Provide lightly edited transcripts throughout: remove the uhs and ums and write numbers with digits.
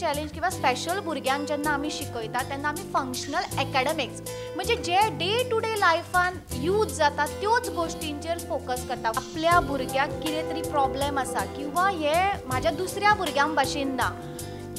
Challenge किंवा special भुरग्यांक जेन्ना आमी शिकयता तेन्ना आमी फंक्शनल एकाडमिक्स म्हणजे जे डे टू डे लायफान यूज जाता त्योच गोश्टींचेर फोकस करता. आपल्या भुरग्याक कितें तरी प्रॉब्लेम आसा किंवा हे म्हाज्या दुसऱ्या भुरग्यां भाशेन ना,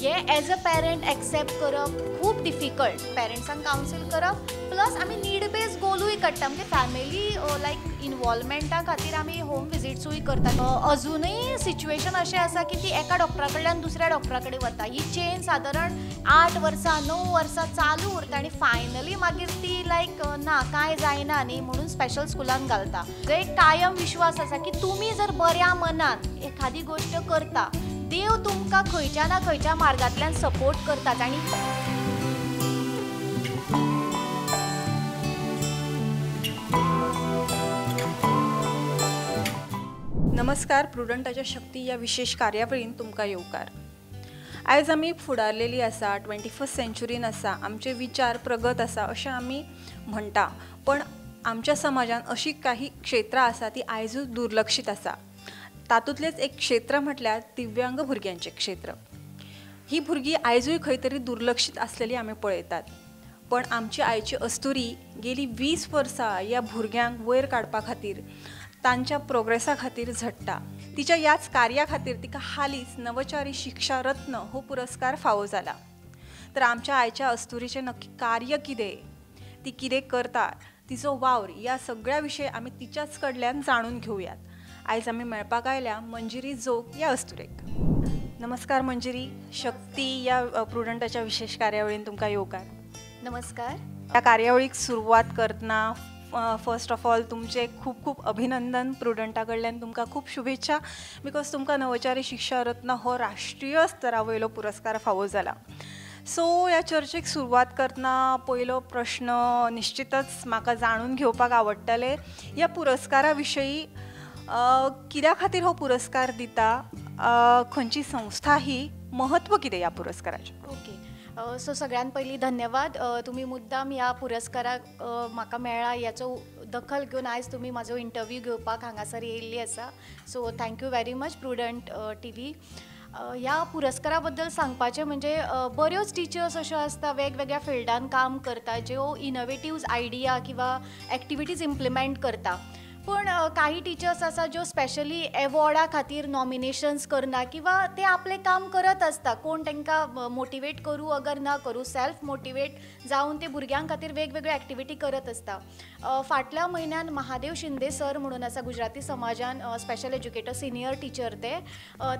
हे एज अ पेरंट एक्सेप्ट करप खूब डिफिकल्ट. पेरंट्सांक कावन्सील करप प्लस आमी नीड बेज गोलूय काडटा, म्हणजे फॅमिली लायक इनवॉल्वमेंटा खातीर आमी होम विजिट्सूय करता. अजुनूय सिच्युएशन अशें आसा की ती एका डॉक्टरा कडल्यान दुसऱ्या डॉक्टरा कडेन वता. ही चेन सादारण 8 वर्सां 9 वर्सां चालू उरता आनी फायनली मागीर ती लायक ना कांय जायना न्ही म्हणून स्पेशल स्कुलान घालता. एक कायम विश्वास आसा की तुमी जर बऱ्या मनान एखादी गोश्ट करता, देव तुमकां खंयच्या ना खंयच्या मार्गांतल्यान सपोर्ट करतात. आनी नमस्कार, प्रुडंटाच्या शक्ती ह्या विशेष कार्यावळीन तुमकां येवकार. आयज आमी फुडारलेली आसा, 21st सेंच्युरीन आसा, आमचे विचार प्रगत आसा अशें आमी म्हणटा, पण आमच्या समाजान अशी काही क्षेत्रां आसा ती आयजूय दुर्लक्षीत आसा. तातूंतलेंच एक क्षेत्र म्हटल्यार दिव्यांग भुरग्यांचें क्षेत्र. ही भुरगीं आयजूय खंय तरी दुर्लक्षीत आसलेली आमी पळयतात, पण आमची आयची अस्तुरी गेली 20 वर्सां ह्या भुरग्यांक वयर काडपा खातीर, तांच्या प्रोग्रेसा खातीर झडटा. तिच्या ह्याच कार्या खातीर तिका हालींच नवचारी शिक्षा रत्न हो पुरस्कार फावो जाला. तर आमच्या आयच्या अस्तुरीचें नक्की कार्य कितें, ती कितें करता, तिचो वावर, ह्या सगळ्या विशय आमी तिच्याच कडल्यान जाणून घेवयात. आयज आमी मेळपाक आयल्या मंजिरी जोग ह्या अस्तुरेक. नमस्कार मंजिरी, शक्ती ह्या प्रुडंटाच्या विशेष कार्यावळीन तुमकां येवकार. नमस्कार. ह्या कार्यावळीक सुरवात करतना फर्स्ट ऑफ ऑल तुमचें खूब खूब अभिनंदन. प्रुडंटा कडल्यान तुमकां खूब शुभेच्छा, because तुमकां नवचारी शिक्षा रत्न हो राष्ट्रीय स्तरा वयलो पुरस्कार फावो जाला. सो ह्या चर्चेक सुरवात करतना पयलो प्रश्न निश्चितच म्हाका जाणून घेवपाक आवडटलें, ह्या पुरस्कारा विशयी कित्या खातीर हो पुरस्कार दिता, खंयची संस्था ही, महत्व कितें ह्या पुरस्काराचें? ओके, सो सगळ्यात पयलीं धन्यवाद. तुमी मुद्दाम ह्या पुरस्काराक म्हाका मेळ्ळा ह्याचो दखल घेवन आयज तुमी म्हाजो इंटरव्यू घेवपाक हांगासर येयल्ली आसा. So thank you very much Prudent TV. ह्या पुरस्कारा बद्दल सांगपाचें म्हणजे बऱ्योच टिचर्स अश्यो आसता वेगवेगळ्या फिल्डान काम करता, ज्यो इनोवेटीव आयडिया किंवा एक्टिविटीज इम्प्लिमेंट करता, पूण काही टिचर्स आसा ज्यो स्पेशली एवॉर्डा खातीर नॉमिनेशन्स करना किंवा ते आपलें काम करत आसता. कोण तांकां मोटिवेट करूं अगर ना करूं, सेल्फ मोटिवेट जावन ते भुरग्यां खातीर वेगवेगळ्यो एक्टिविटी करत आसता. फाटल्या म्हयन्यान महादेव शिंदे सर म्हणून आसा गुजराती समाजान स्पेशल एज्युकेटर सिनियर टिचर, ते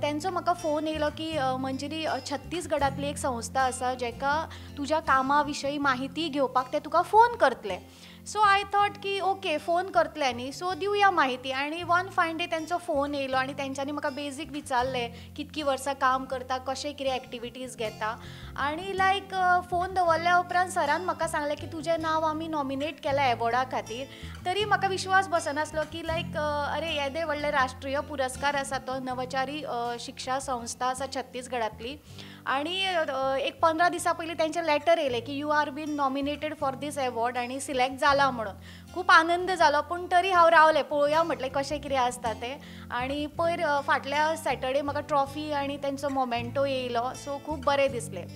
तेंचो म्हाका फोन येयलो की मंजिरी, छत्तीसगडांतली एक संस्था आसा जेका तुज्या कामा विशयी माहिती घेवपाक ते तुका फोन करतले. सो I thought की ओके फोन करतले न्ही, सो दिवया माहिती. आनी वन फायन डे तेंचो फोन येयलो आनी तेंच्यांनी म्हाका बेजीक विचारलें कितकी वर्सां काम करता, कशें कितें एक्टिविटीज घेता. आनी लायक फोन दवरल्या उपरांत सरान म्हाका सांगलें की तुजें नांव आमी नॉमिनेट केलां एवॉर्डा खातीर. तरी म्हाका विश्वास बसनासलो की लायक अरे येदे व्हडले राष्ट्रीय पुरस्कार आसा तो नवचारी शिक्षा संस्था आसा छत्तीसगडांतली. आनी एक 15 दिसां पयलीं तेंचें लेटर येयलें की you are been nominated for this award आनी सिलेक्ट जाला म्हणून. खूब आनंद जालो, पूण तरी हांव रावलें पळोवया म्हटलें कशें कितें आसता तें. आनी पयर फाटल्या सॅटर्डे म्हाका ट्रॉफी आनी तेंचो मोमेंटो येयलो, सो खूब बरें दिसलें.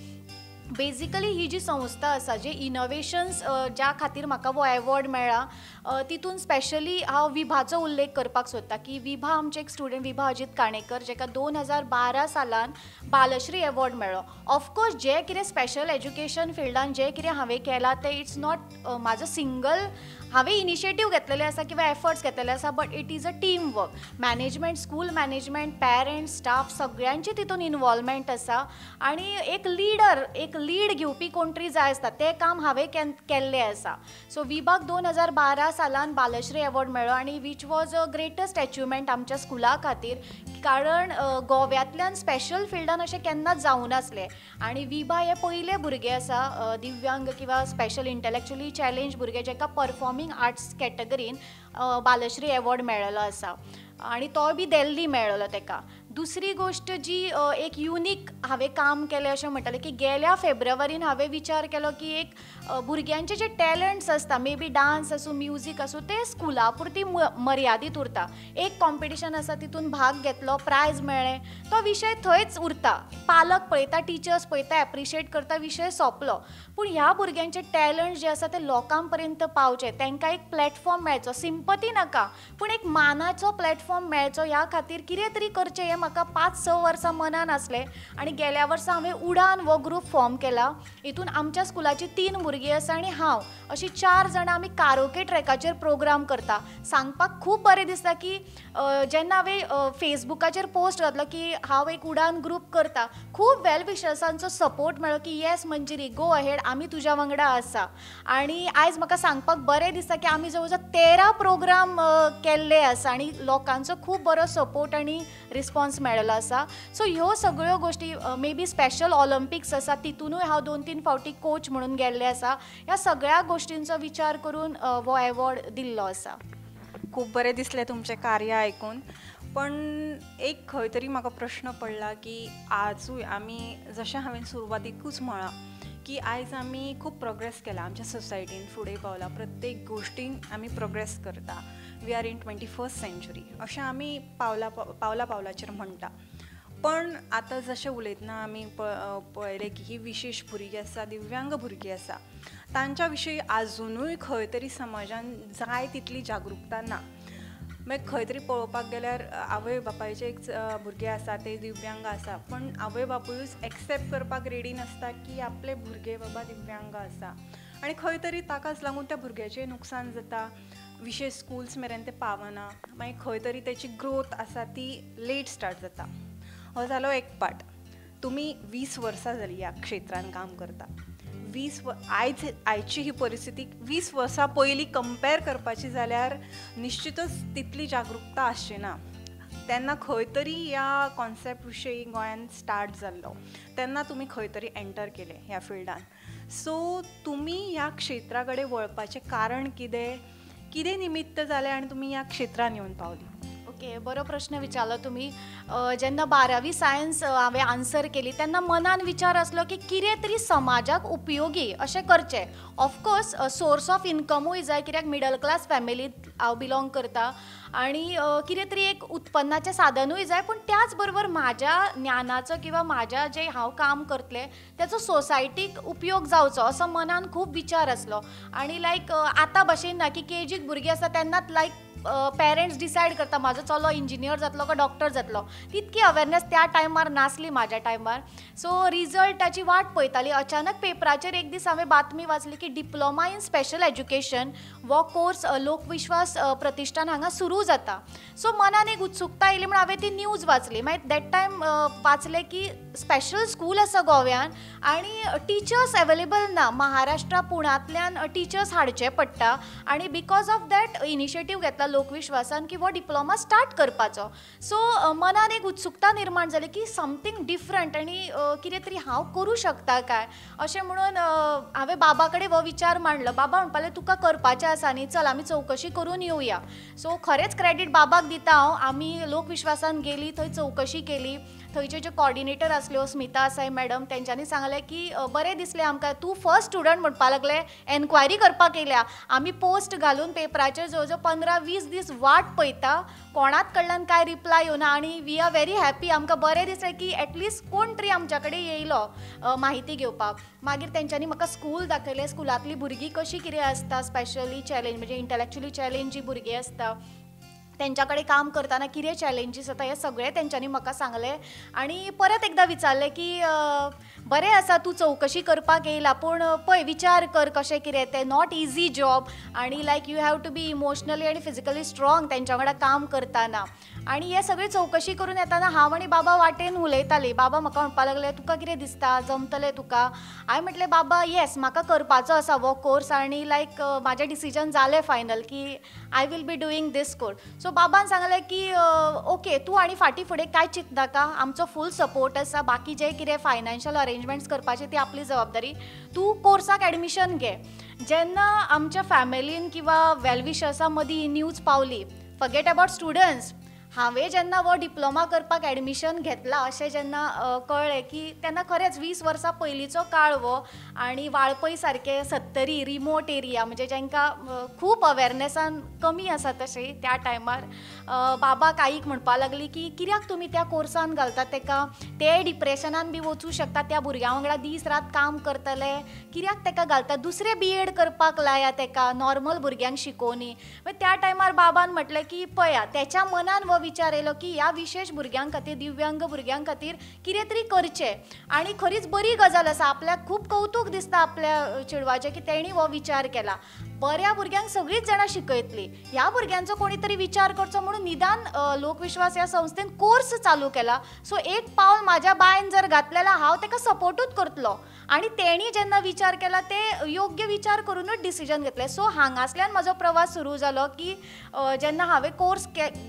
बेजिकली ही जी संस्था आसा जे इनोवेशन्स ज्या खातीर म्हाका हो एवॉर्ड मेळ्ळा तितून स्पेशली हांव विभाचो उल्लेख करपाक सोदता की विभा आमचें एक स्टुडंट, विभा अजीत काणेकर, जेका 2012 सालान बालश्री एवॉर्ड मेळ्ळो. ऑफकोर्स जें कितें स्पेशल एज्युकेशन फिल्डान जें कितें हांवें केलां तें it's not म्हाजो सिंगल, हांवें इनिशिएटीव घेतलेलें आसा किंवा एफर्ट्स घेतलेले आसा, but it is a team work. Management, school management, parents, staff सगळ्यांची तितून इनवॉल्वमेंट आसा. आनी एक लिडर, एक लीड घेवपी कोण तरी जाय आसता, तें काम हांवें केल्लें आसा. सो विभाग 2012 सालान बालश्री एवॉर्ड मेळ्ळो आनी which was a greatest achievement आमच्या स्कुला खातीर, कारण गोव्यांतल्यान स्पेशल फिल्डान अशें केन्नाच जावनासलें. आनी विभा हे पयले भुरगे आसा दिव्यांग किंवा स्पेशल इंटलेक्चुअली चॅलेंज भुरगे जेका परफॉर्मींग आर्ट्स कॅटेगरीन बालश्री एवॉर्ड मेळ्ळेलो आसा आनी तो बी दिल्ली मेळ्ळो तेका. दुसरी गोश्ट जी एक युनीक हांवें काम केलें अशें म्हणटालें की गेल्या फेब्रुवारीन हांवें विचार केलो की एक भुरग्यांचे जे टॅलंट्स आसता, मे बी डांस आसूं, म्युजीक आसूं, ते स्कुला पुरती मर्यादीत उरता. एक कॉम्पिटिशन आसा, तितून भाग घेतलो, प्रायज मेळ्ळें, तो विशय थंयच उरता. पालक पळयता, टिचर्स पळयता, एप्रिशिएट करता, विशय सोंपलो. पूण ह्या भुरग्यांचे टॅलंट जे आसा ते लोकां पर्यंत पावचे, तांकां एक प्लॅटफॉर्म मेळचो, सिंपती नाका पूण एक मानाचो प्लॅटफॉर्म मेळचो ह्या खातीर कितें तरी करचें हें म्हाका 5-6 वर्सां मनान आसलें. आनी गेल्या वर्सा हांवें उडान हो ग्रूप फॉर्म केला. हितून आमच्या स्कुलाची 3 भुरगीं आसा आनी हांव, अशीं 4 जाणां आमी कारोके ट्रॅकाचेर प्रोग्राम करता. सांगपाक खूब बरें दिसता की जेन्ना हांवें फेसबुकाचेर पोस्ट घातलो की हांव एक उडान ग्रूप करता, खूब वेल विशर्सांचो सपोर्ट मेळ्ळो की येस मंजिरी, गो अहेड, आमी तुज्या वांगडा आसा. आनी आयज म्हाका सांगपाक बरें दिसता की आमी जवळ जवळ 13 प्रोग्राम केल्ले आसा आनी लोकांचो खूब बरो सपोर्ट आनी रिस्पॉन्स मेळ्ळो आसा. सो ह्यो सगळ्यो गोश्टी, मे बी स्पेशल ऑलिम्पिक्स आसा तितूनूय हांव 2-3 फावटी कोच म्हणून गेल्लें आसा. ह्या सगळ्या गोश्टींचो विचार करून हो एवॉर्ड दिल्लो आसा. खूब बरें दिसलें तुमचें कार्य आयकून. पण एक खंय तरी म्हाका प्रश्न पडला की आजूय आमी, जशें हांवें सुरवातीकूच म्हळां की आयज आमी खूब प्रोग्रेस केला आमच्या सोसायटीन, फुडें पावला, प्रत्येक गोश्टीन आमी प्रोग्रेस करता. We are in 21st century अशें आमी पावला पावला पावलाचेर म्हणटा. पण आतां जशें उलयतना आमी पळयलें की ही विशेश भुरगीं आसा, दिव्यांग भुरगीं आसा, तांच्या विशीं आजुनूय खंय तरी समाजान जाय तितली जागृकता ना. मागीर खंय तरी पळोवपाक गेल्यार आवय बापायचे एक भुरगे आसा ते दिव्यांग आसा, पण आवय बापूयूच एक्सेप्ट करपाक रेडी नासता की आपले भुरगे बाबा दिव्यांग आसा, आनी खंय तरी ताकाच लागून त्या भुरग्याचें नुकसान जाता. विशेश स्कुल्स मेरेन ते पावना, मागीर खंय तरी तेची ग्रोथ आसा ती लेट स्टार्ट जाता. हो जालो एक पार्ट. तुमी 20 वर्सां जाली ह्या क्षेत्रान काम करता. 20 आयची ही परिस्थिती 20 वर्सां पयलीं कंपेर करपाची जाल्यार निश्चितच तितली जागृकता आसची ना. तेन्ना खंय तरी ह्या कॉन्सेप्ट विशयी गोंयांत स्टार्ट जाल्लो, तेन्ना तुमी खंय तरी एंटर केलें ह्या फिल्डान. सो तुमी ह्या क्षेत्रा कडेन वळपाचें कारण कितें, कितें निमित्त जालें आनी तुमी ह्या क्षेत्रान येवन पावली? ओके, बरो प्रश्न विचारलो तुमी. जेन्ना 12वी सायन्स हांवें आन्सर केली तेन्ना मनान विचार आसलो की कितें तरी समाजाक उपयोगी अशें करचें. ऑफकोर्स सोर्स ऑफ इनकमूय जाय, कित्याक मिडल क्लास फॅमिलींत हांव बिलोंग करता आनी कितें तरी एक उत्पन्नाचें साधनूय जाय, पूण त्याच बरोबर म्हाज्या ज्ञानाचो किंवा म्हाज्या जें हांव काम करतलें तेचो सोसायटीक उपयोग जावचो असो मनान खूब विचार आसलो. आनी लायक आतां भशेन ना की केजीक भुरगीं आसता तेन्नाच लायक पेरंट्स डिसायड करता म्हाजो चलो इंजिनियर जातलो काय डॉक्टर जातलो, तितकी अवेरनेस त्या टायमार नासली म्हाज्या टायमार. सो रिजल्टाची वाट पळयताली. अचानक पेपराचेर एक दीस हांवें बातमी वाचली की डिप्लोमा इन स्पेशल एज्युकेशन हो कोर्स लोकविश्वास प्रतिष्ठान हांगा सुरू जाता. सो मनान एक उत्सुकता येयली म्हण हांवें ती न्यूज वाचली. मागीर that time वाचलें की स्पेशल स्कूल आसा गोव्यान आनी टिचर्स एवेलेबल ना, महाराष्ट्रा पुण्यांतल्यान टिचर्स हाडचे पडटा आनी because of that initiative घेतला लोकविश्वासान की हो डिप्लोमा स्टार्ट करपाचो. सो मनान एक उत्सुकता निर्माण जाली की समथींग डिफरंट आनी कितें तरी हांव करूं शकता काय अशें म्हणून हांवें बाबा कडेन हो विचार मांडलो. बाबा म्हणपाक लागले तुका करपाचें आसा न्ही, चल आमी चवकशी करून येवया. सो खरेंच क्रेडीट बाबाक दिता हांव. आमी लोकविश्वासान गेली, थंय चवकशी केली, थंयचे ज्यो कॉर्डिनेटर आसल्यो स्मिता साई मॅडम, तेंच्यांनी सांगलें की बरें दिसलें आमकां, तूं फर्स्ट स्टुडंट म्हणपाक लागले, एन्क्वायरी करपाक येयल्या, आमी पोस्ट घालून पेपराचेर जवळ जवळ 15-20 दीस वाट पळयता, कोणाच कडल्यान कांय रिप्लाय येवना आनी we are very happy, आमकां बरें दिसलें की एटलिस्ट कोण तरी आमच्या कडेन येयलो म्हायती घेवपाक. मागीर तेंच्यांनी म्हाका स्कूल दाखयलें, स्कुलांतलीं भुरगीं कशीं कितें आसता, स्पेशली चॅलेंज म्हणजे इंटलेक्चुअली चॅलेंज जी भुरगीं आसता तेंच्या कडेन काम करतना कितें चॅलेंजीस जाता हें सगळें तेंच्यांनी म्हाका सांगलें. आनी परत एकदां विचारलें की बरें आसा तूं चवकशी करपाक येयला, पूण पळय विचार कर कशें कितें तें, not easy job आनी like you have to be emotionally आनी फिजिकली स्ट्रॉंग तेंच्या वांगडा काम करतना. आनी हें सगळें चवकशी करून येतना हांव आनी बाबा वाटेन उलयतालीं. बाबा म्हाका म्हणपाक लागले तुका कितें दिसता, जमतलें तुका? हांवें म्हटलें बाबा येस, म्हाका करपाचो आसा हो कोर्स आनी लायक म्हाजें डिसिजन जालें फायनल की I will be doing this course. So बाबान सांगलें की ओके तूं आनी फाटीं फुडें कांय चिंतनाका, आमचो फूल सपोर्ट आसा, बाकी जें कितें फायनान्शियल अरेंजमेंट्स करपाचें ती आपली जबाबदारी, तूं कोर्साक एडमिशन घे. जेन्ना आमच्या फॅमिलीन किंवा वेलविशर्सां मदीं ही न्यूज पावली, फॉरगेट अबावट स्टुडंट्स, हांवें जेन्ना हो डिप्लोमा करपाक एडमिशन घेतला अशें जेन्ना कळ्ळें की तेन्ना खरेंच 20 वर्सां पयलींचो काळ हो आनी वाळपय सारके सत्तरी रिमोट एरिया म्हणजे जांकां खूब अवेरनेसान कमी आसा तशें त्या टायमार बाबाक आईक म्हणपाक लागली की कित्याक तुमी त्या कोर्सान घालतात तेका, ते डिप्रेशनान बी वचूं शकता, त्या भुरग्यां वांगडा दीस रात काम करतले, कित्याक तेका घालता, दुसरें बी एड करपाक लाया तेका, नॉर्मल भुरग्यांक शिकोवनी. मागीर त्या टायमार बाबान म्हटलें की पळया तेच्या मनान हो विचार येयलो की ह्या विशेश भुरग्यां खातीर, दिव्यांग भुरग्यां खातीर कितें तरी करचें आनी खरीच बरी गजाल आसा. आपल्याक खूब कवतूक दिसता आपल्या चेडवाचें की तेणी हो विचार केला. बऱ्या भुरग्यांक सगळींच जाणां शिकयतलीं, ह्या भुरग्यांचो कोणी तरी विचार करचो म्हणून निदान लोकविश्वास ह्या संस्थेन कोर्स चालू केला. सो एक पावल म्हाज्या बायन जर घातलें जाल्यार हांव तेका सपोर्टूच करतलो आनी तेणी जेन्ना विचार केला ते योग्य विचार करुनूच डिसिजन घेतलें. सो हांगासल्यान म्हाजो प्रवास सुरू जालो की जेन्ना हांवें कोर्स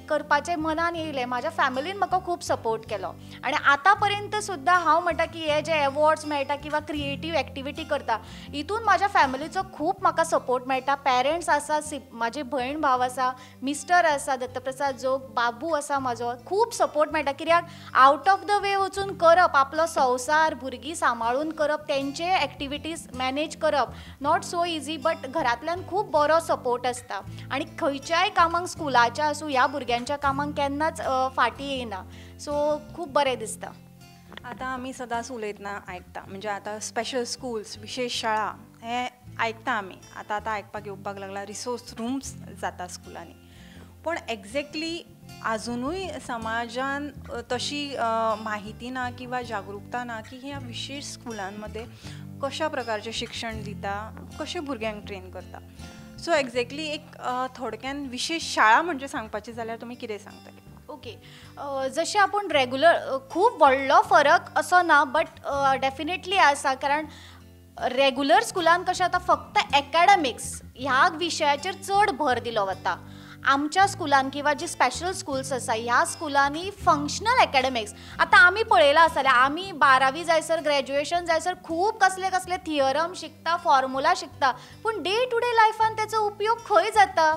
करपाचें मनान येयलें म्हाज्या फॅमिलीन म्हाका खूब सपोर्ट केलो आनी आतां पर्यंत सुद्दां हांव म्हणटा की हे जे एवॉर्ड्स मेळटा किंवा क्रिएटीव एक्टिविटी करता हितून म्हाज्या फॅमिलीचो खूब म्हाका सपोर्ट मेळटा. पेरंट्स आसा, म्हाजी भयण भाव आसा, मिस्टर आसा दत्तप्रसाद जोग, बाबू आसा म्हाजो, खूब सपोर्ट मेळटा. कित्याक आवट ऑफ the way वचून करप, आपलो संवसार भुरगीं सांबाळून करप, तेंचे एक्टिविटीज मॅनेज करप not so easy, but घरांतल्यान खूब बरो सपोर्ट आसता आनी खंयच्याय कामांक स्कुलाच्या आसूं ह्या भुरग्यांच्या कामांक केन्नाच फाटीं येयना. सो खूब बरें दिसता. आतां आमी सदांच उलयतना आयकता, म्हणजे आतां स्पेशल स्कूल्स, विशेश शाळा हें आयकता आमी, आतां आतां आयकपाक येवपाक लागला, रिसोर्स रूम्स जाता स्कुलांनी, पूण एग्जॅक्टली आजुनूय समाजान तशी माहिती ना किंवा जागरूकता ना की ह्या विशेश स्कुलांमध्ये कशा प्रकारचें शिक्षण दिता, कशें भुरग्यांक ट्रेन करता. सो एग्जॅक्टली एक थोडक्यान विशेश शाळा म्हणजे सांगपाची जाल्यार तुमी कितें सांगतले? ओके, जशें आपूण रेगुलर खूब व्हडलो फरक असो ना, बट डेफिनेटली आसा. कारण रेगुलर स्कुलान कशें आतां फक्त एकाडमिक्स ह्या विशयाचेर चड भर दिलो वता. आमच्या स्कुलान किंवा जी स्पेशल स्कूल्स आसा ह्या स्कुलांनी फंक्शनल एकाडमिक्स आतां आमी पळयलां आसतलें, आमी 12वी जायसर ग्रॅज्युएशन जायसर खूब कसले कसले थियरम शिकता, फॉर्मुला शिकता, पूण डे टू डे लायफान तेचो उपयोग खंय जाता?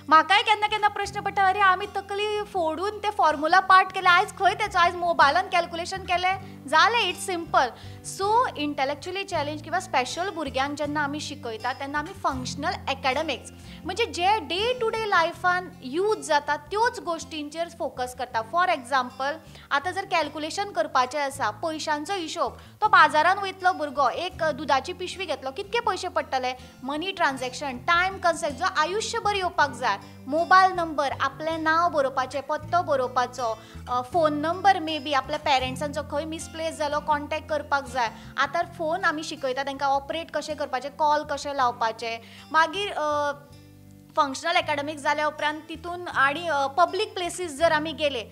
म्हाकाय केन्ना केन्ना प्रश्न पडटा, अरे आमी तकली फोडून ते फॉर्मुला पाठ केले, आयज खंय तेचो, आयज मोबायलान कॅल्कुलेशन केलें जालें, it's simple. So intellectually challenge किंवा स्पेशल भुरग्यांक जेन्ना आमी शिकयता तेन्ना आमी फंक्शनल एकाडमिक्स म्हणजे जे डे टू डे लायफान यूज जाता त्योच गोश्टींचेर फोकस करता. फॉर एग्जाम्पल आतां जर कॅल्कुलेशन करपाचें आसा, पयशांचो हिशोब, तो बाजारान वयतलो भुरगो एक दुदाची पिशवी घेतलो, कितके पयशे पडटले, मनी ट्रान्जॅक्शन, टायम कन्सेप्ट जो आयुश्यभर येवपाक जाय, मोबायल नंबर, आपलें नांव बरोवपाचें, पत्तो बरोवपाचो, फोन नंबर मे बी आपल्या पेरंट्सांचो खंय मिसप्लेस जालो कॉन्टेक्ट करपाक जाय. आतां फोन आमी शिकयता तांकां ऑपरेट कशें करपाचें, कॉल कशें लावपाचें. मागीर फंक्शनल एकाडमिक्स जाल्या उपरांत तितून आनी पब्लीक प्लेसीस जर आमी गेले,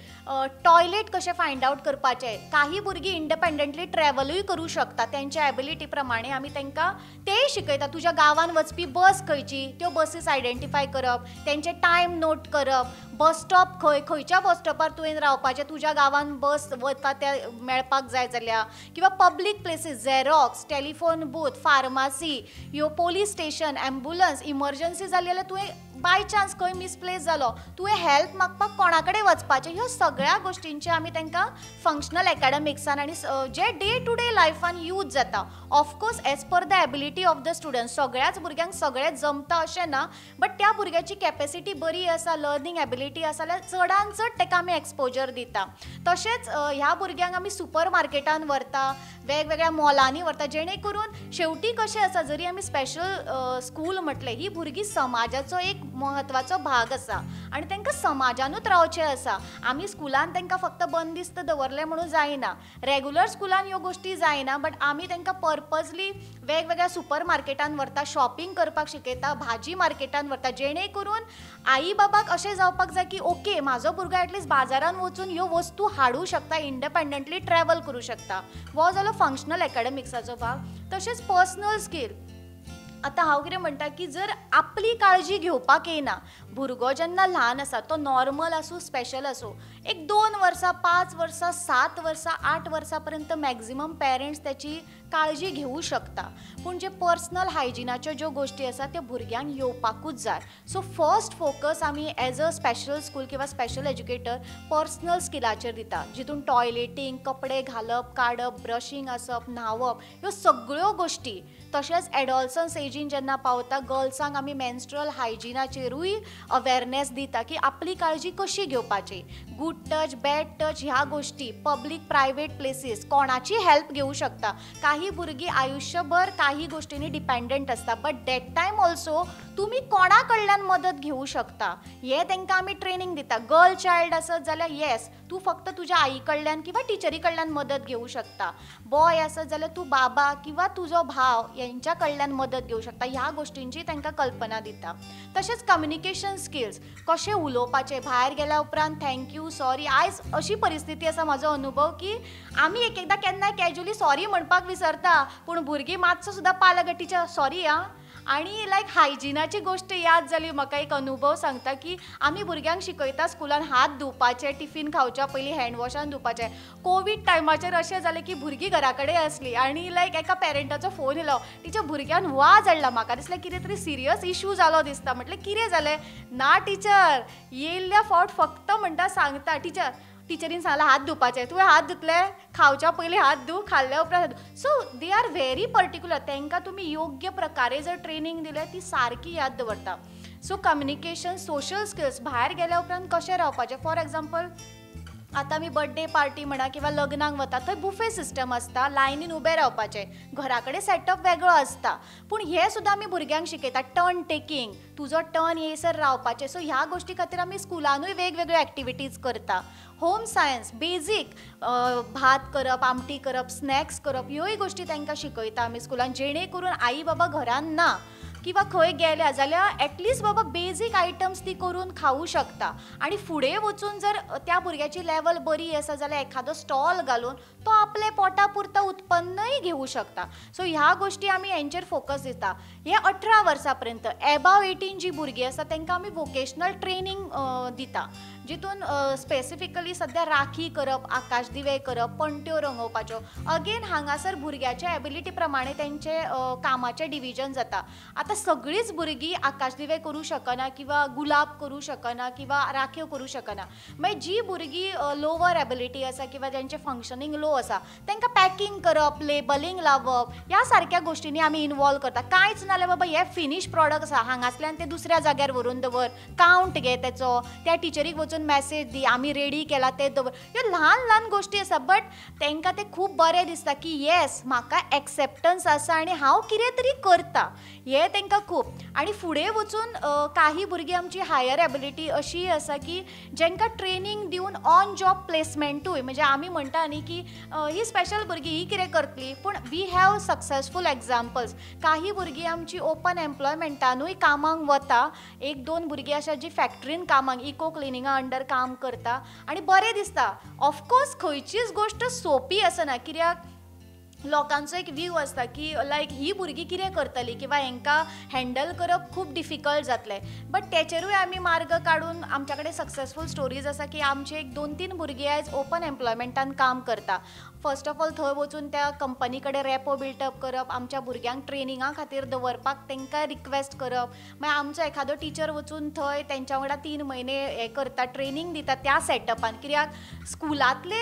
टॉयलेट कशें फायंड आवट करपाचें, काही भुरगीं इंडिपेंडंटली ट्रॅवलूय करूं शकता, तेंच्या एबिलिटी प्रमाणे आमी तांकां तेय शिकयता. तुज्या गांवान वचपी बस खंयची, त्यो बसीस आयडेंटिफाय करप, तेंचे टायम नोट करप, बस स्टॉप खंय, खंयच्या बस स्टॉपार तुवें रावपाचें, तुज्या गांवान बस वता त्या मेळपाक जाय जाल्यार, किंवा public places, xerox, telephone booth, pharmacy, ह्यो पोलीस स्टेशन, एम्बुलन्स, इमर्जन्सी जाली जाल्यार तुवें बाय चान्स खंय मिसप्लेस जालो तुवें हेल्प मागपाक कोणा कडेन वचपाचें, ह्यो सगळ्या गोश्टींचे आमी तांकां फंक्शनल एकाडमिक्सान आनी जे डे टू डे लायफान यूज जाता. Of course as per the ability of the student, सगळ्याच भुरग्यांक सगळें जमता अशें ना, बट त्या भुरग्याची कॅपेसिटी बरी आसा, लर्नींग एबिलिटी आसा जाल्यार चडान चड ताका आमी एक्सपोजर दिता. तशेंच ह्या भुरग्यांक आमी सुपर मार्केटान व्हरता, वेगवेगळ्या मॉलांनी व्हरता, जेणे करून शेवटी कशें आसा, जरी आमी स्पेशल स्कूल म्हटलें, ही भुरगीं समाजाचो एक म्हत्वाचो भाग आसा आनी तांकां समाजानूच रावचें आसा. आमी स्कुलान तांकां फक्त बंदिस्त दवरलें म्हणून जायना, रेगुलर स्कुलान ह्यो गोश्टी जायना, बट आमी तांकां पर्पजली वेगवेगळ्या सुपर मार्केटान व्हरता, शॉपिंग करपाक शिकयता, भाजी मार्केटान व्हरता, जेणे करून आई बाबाक अशें जावपाक जाय की ओके म्हाजो भुरगो एटलिस्ट बाजारान वचून ह्यो वस्तू हाडूं शकता, इंडिपेंडंटली ट्रॅवल करूं शकता. हो जालो फंक्शनल एकाडमिक्साचो भाग. तशेंच पर्सनल स्कील, आतां हांव कितें म्हणटा की जर आपली काळजी घेवपाक येयना, भुरगो जेन्ना ल्हान आसा, तो नॉर्मल आसूं स्पेशल आसूं, एक 2 वर्सां, 5 वर्सां, 7 वर्सां, 8 वर्सां पर्यंत मॅक्झिमम पेरंट्स त्याची काळजी घेवू शकता, पूण जे पर्सनल हायजिनाच्यो ज्यो गोश्टी आसा त्यो भुरग्यांक येवपाकूच जाय. सो फर्स्ट फोकस आमी एज अ स्पेशल स्कूल किंवा स्पेशल एज्युकेटर पर्सनल स्किलाचेर दिता, जितून टॉयलेटींग, कपडे घालप काडप, ब्रशींग आसप, न्हांवप, ह्यो सगळ्यो गोश्टी. तशेंच एडोलसन्स एजीन जेन्ना पावता गर्ल्सांक आमी मेन्स्ट्रुअल हायजिनाचेरूय अवेरनेस दिता की आपली काळजी कशी घेवपाची, गूड टच बॅड टच ह्या गोश्टी, पब्लीक प्रायवेट प्लेसीस कोणाची हेल्प घेवू शकता. काही भुरगीं आयुश्यभर काही गोश्टींनी डिपेंडंट आसता, बट that time also तुमी कोणा कडल्यान मदत घेवू शकता हें तांकां आमी ट्रेनींग दिता. गर्ल चायल्ड आसत जाल्यार येस तूं फक्त तुज्या आई कडल्यान किंवा टिचरी कडल्यान मदत घेवू शकता, बॉय आसत जाल्यार तूं बाबा किंवा तुजो भाव हेंच्या कडल्यान मदत घेवू शकता. ह्या गोश्टींची तांकां कल्पना दिता. तशेंच कम्युनिकेशन स्किल्स, कशें उलोवपाचें, भायर गेल्या उपरांत thank you sorry. आयज अशी परिस्थिती आसा, म्हाजो अनुभव की आमी एक एकदां केन्नाय कॅज्युअली सॉरी म्हणपाक विसरता, पूण भुरगीं मातसो सुद्दां पालक टिचर सॉरी आं. आनी लायक हायजिनाची गोश्ट याद जाली म्हाका, एक अनुभव सांगता की आमी भुरग्यांक शिकयता स्कुलान हात धुवपाचे, टिफीन खावच्या पयलीं हँड वॉशान धुवपाचें. कोवीड टायमाचेर अशें जालें की भुरगीं घरा कडेन आसलीं आनी लायक एका पेरंटाचो फोन येयलो, टिचर भुरग्यान वाज हाडला, म्हाका दिसलें कितें तरी सिरियस इशू जालो दिसता. म्हटलें कितें जालें? ना टिचर येयल्ल्या फावट फक्त म्हणटा सांगता टिचर, टिचरीन सांगलां हात धुवपाचे, तुवें हात धुतले? खावच्या पयलीं हात धू, खाल्ल्या उपरांत हात धू. So they are very particular. तांकां तुमी योग्य प्रकारे जर ट्रेनींग दिलें ती सारकी याद दवरता. सो कम्युनिकेशन, सोशल स्किल्स, भायर गेल्या उपरांत कशें रावपाचें. फॉर एग्जाम्पल आतां आमी बर्थडे पार्टी म्हणा किंवा लग्नाक वता थंय बुफे सिस्टम आसता, लायनीन उबें रावपाचें, घरा कडेन सेटअप वेगळो आसता, पूण हें सुद्दां आमी भुरग्यांक शिकयता. टर्न टेकींग, तुजो टर्न येयसर रावपाचें. सो ह्या गोश्टी खातीर आमी स्कुलानूय वेगवेगळ्यो एक्टिविटीज करता. होम सायन्स बेजीक, भात करप, आमटी करप, स्नॅक्स करप, ह्योय गोश्टी तांकां शिकयता आमी स्कुलान, जेणे करून आई बाबा घरान ना किंवा खंय गेल्या जाल्यार एटलिस्ट बाबा बेजीक आयटम्स ती करून खावू शकता. आनी फुडें वचून जर त्या भुरग्याची लेवल बरी आसा जाल्यार एखादो स्टॉल घालून तो आपले पोटा पुरता उत्पन्नय घेवू शकता. सो ह्या गोश्टी आमी हेंचेर फोकस दिता. हे 18 वर्सां पर्यंत एबाव 18 जी भुरगीं आसा तांकां आमी वोकेशनल ट्रेनींग दिता, जितून स्पेसिफिकली सद्या राखी करप, आकाशदिवे करप, पणट्यो रंगोवपाच्यो. अगेन हांगासर भुरग्याच्या एबिलिटी प्रमाणे तेंचे कामाचें डिविजन जाता. आतां सगळींच भुरगीं आकाशदिवे करूं शकना किंवा गुलाब करूं शकना किंवा राख्यो करूं शकना. मागीर जी भुरगीं लोवर एबिलिटी आसा किंवा जांचें फंक्शनींग लो आसा तांकां पॅकिंग करप, लेबलिंग लावप ह्या सारक्या गोश्टींनी आमी इनवॉल्व करता. कांयच नाल्यार बाबा हे फिनीश प्रॉडक्ट आसा, हांगासल्यान ते दुसऱ्या जाग्यार व्हरून दवर, कावंट घे तेचो, त्या टिचरीक वचून मॅसेज दी आमी रेडी केला ते दवर. ह्यो ल्हान ल्हान गोश्टी आसा, बट तांकां तें खूब बरें दिसता की येस म्हाका एक्सेप्टन्स आसा आनी हांव कितें तरी करता, हें तांकां खूब. आनी फुडें वचून काही भुरगीं आमची हायर एबिलिटी अशी आसा की जांकां ट्रेनींग दिवन ऑन जॉब प्लेसमेंटूय, म्हणजे आमी म्हणटा न्ही की ही स्पेशल भुरगीं ही कितें करतली, पूण we have successful examples. काही भुरगीं आमची ओपन एम्प्लॉयमेंटानूय कामाक वता, एक दोन भुरगीं आसा जी फॅक्ट्रीन कामाक इको क्लिनिंगा अंडर काम करता आनी बरें दिसता. ऑफकोर्स खंयचीच गोश्ट सोंपी आसना, कित्याक लोकांचो एक व्यू आसता की लायक ही भुरगीं कितें करतलीं किंवा हेंकां हँडल करप खूब डिफिकल्ट जातलें, बट तेचेरूय आमी मार्ग काडून आमच्या कडेन सक्सेसफूल स्टोरीज आसा की आमचे एक 2-3 भुरगीं आयज ओपन एम्प्लॉयमेंटान काम करता. फर्स्ट ऑफ ऑल थंय वचून त्या कंपनी कडेन रेपो बिल्टअप करप, आमच्या भुरग्यांक ट्रेनिंगा खातीर दवरपाक तांकां रिक्वेस्ट करप, मागीर आमचो एखादो टिचर वचून थंय तेंच्या वांगडा 3 म्हयने हें करता, ट्रेनींग दिता त्या सेटअपान, कित्याक स्कुलांतले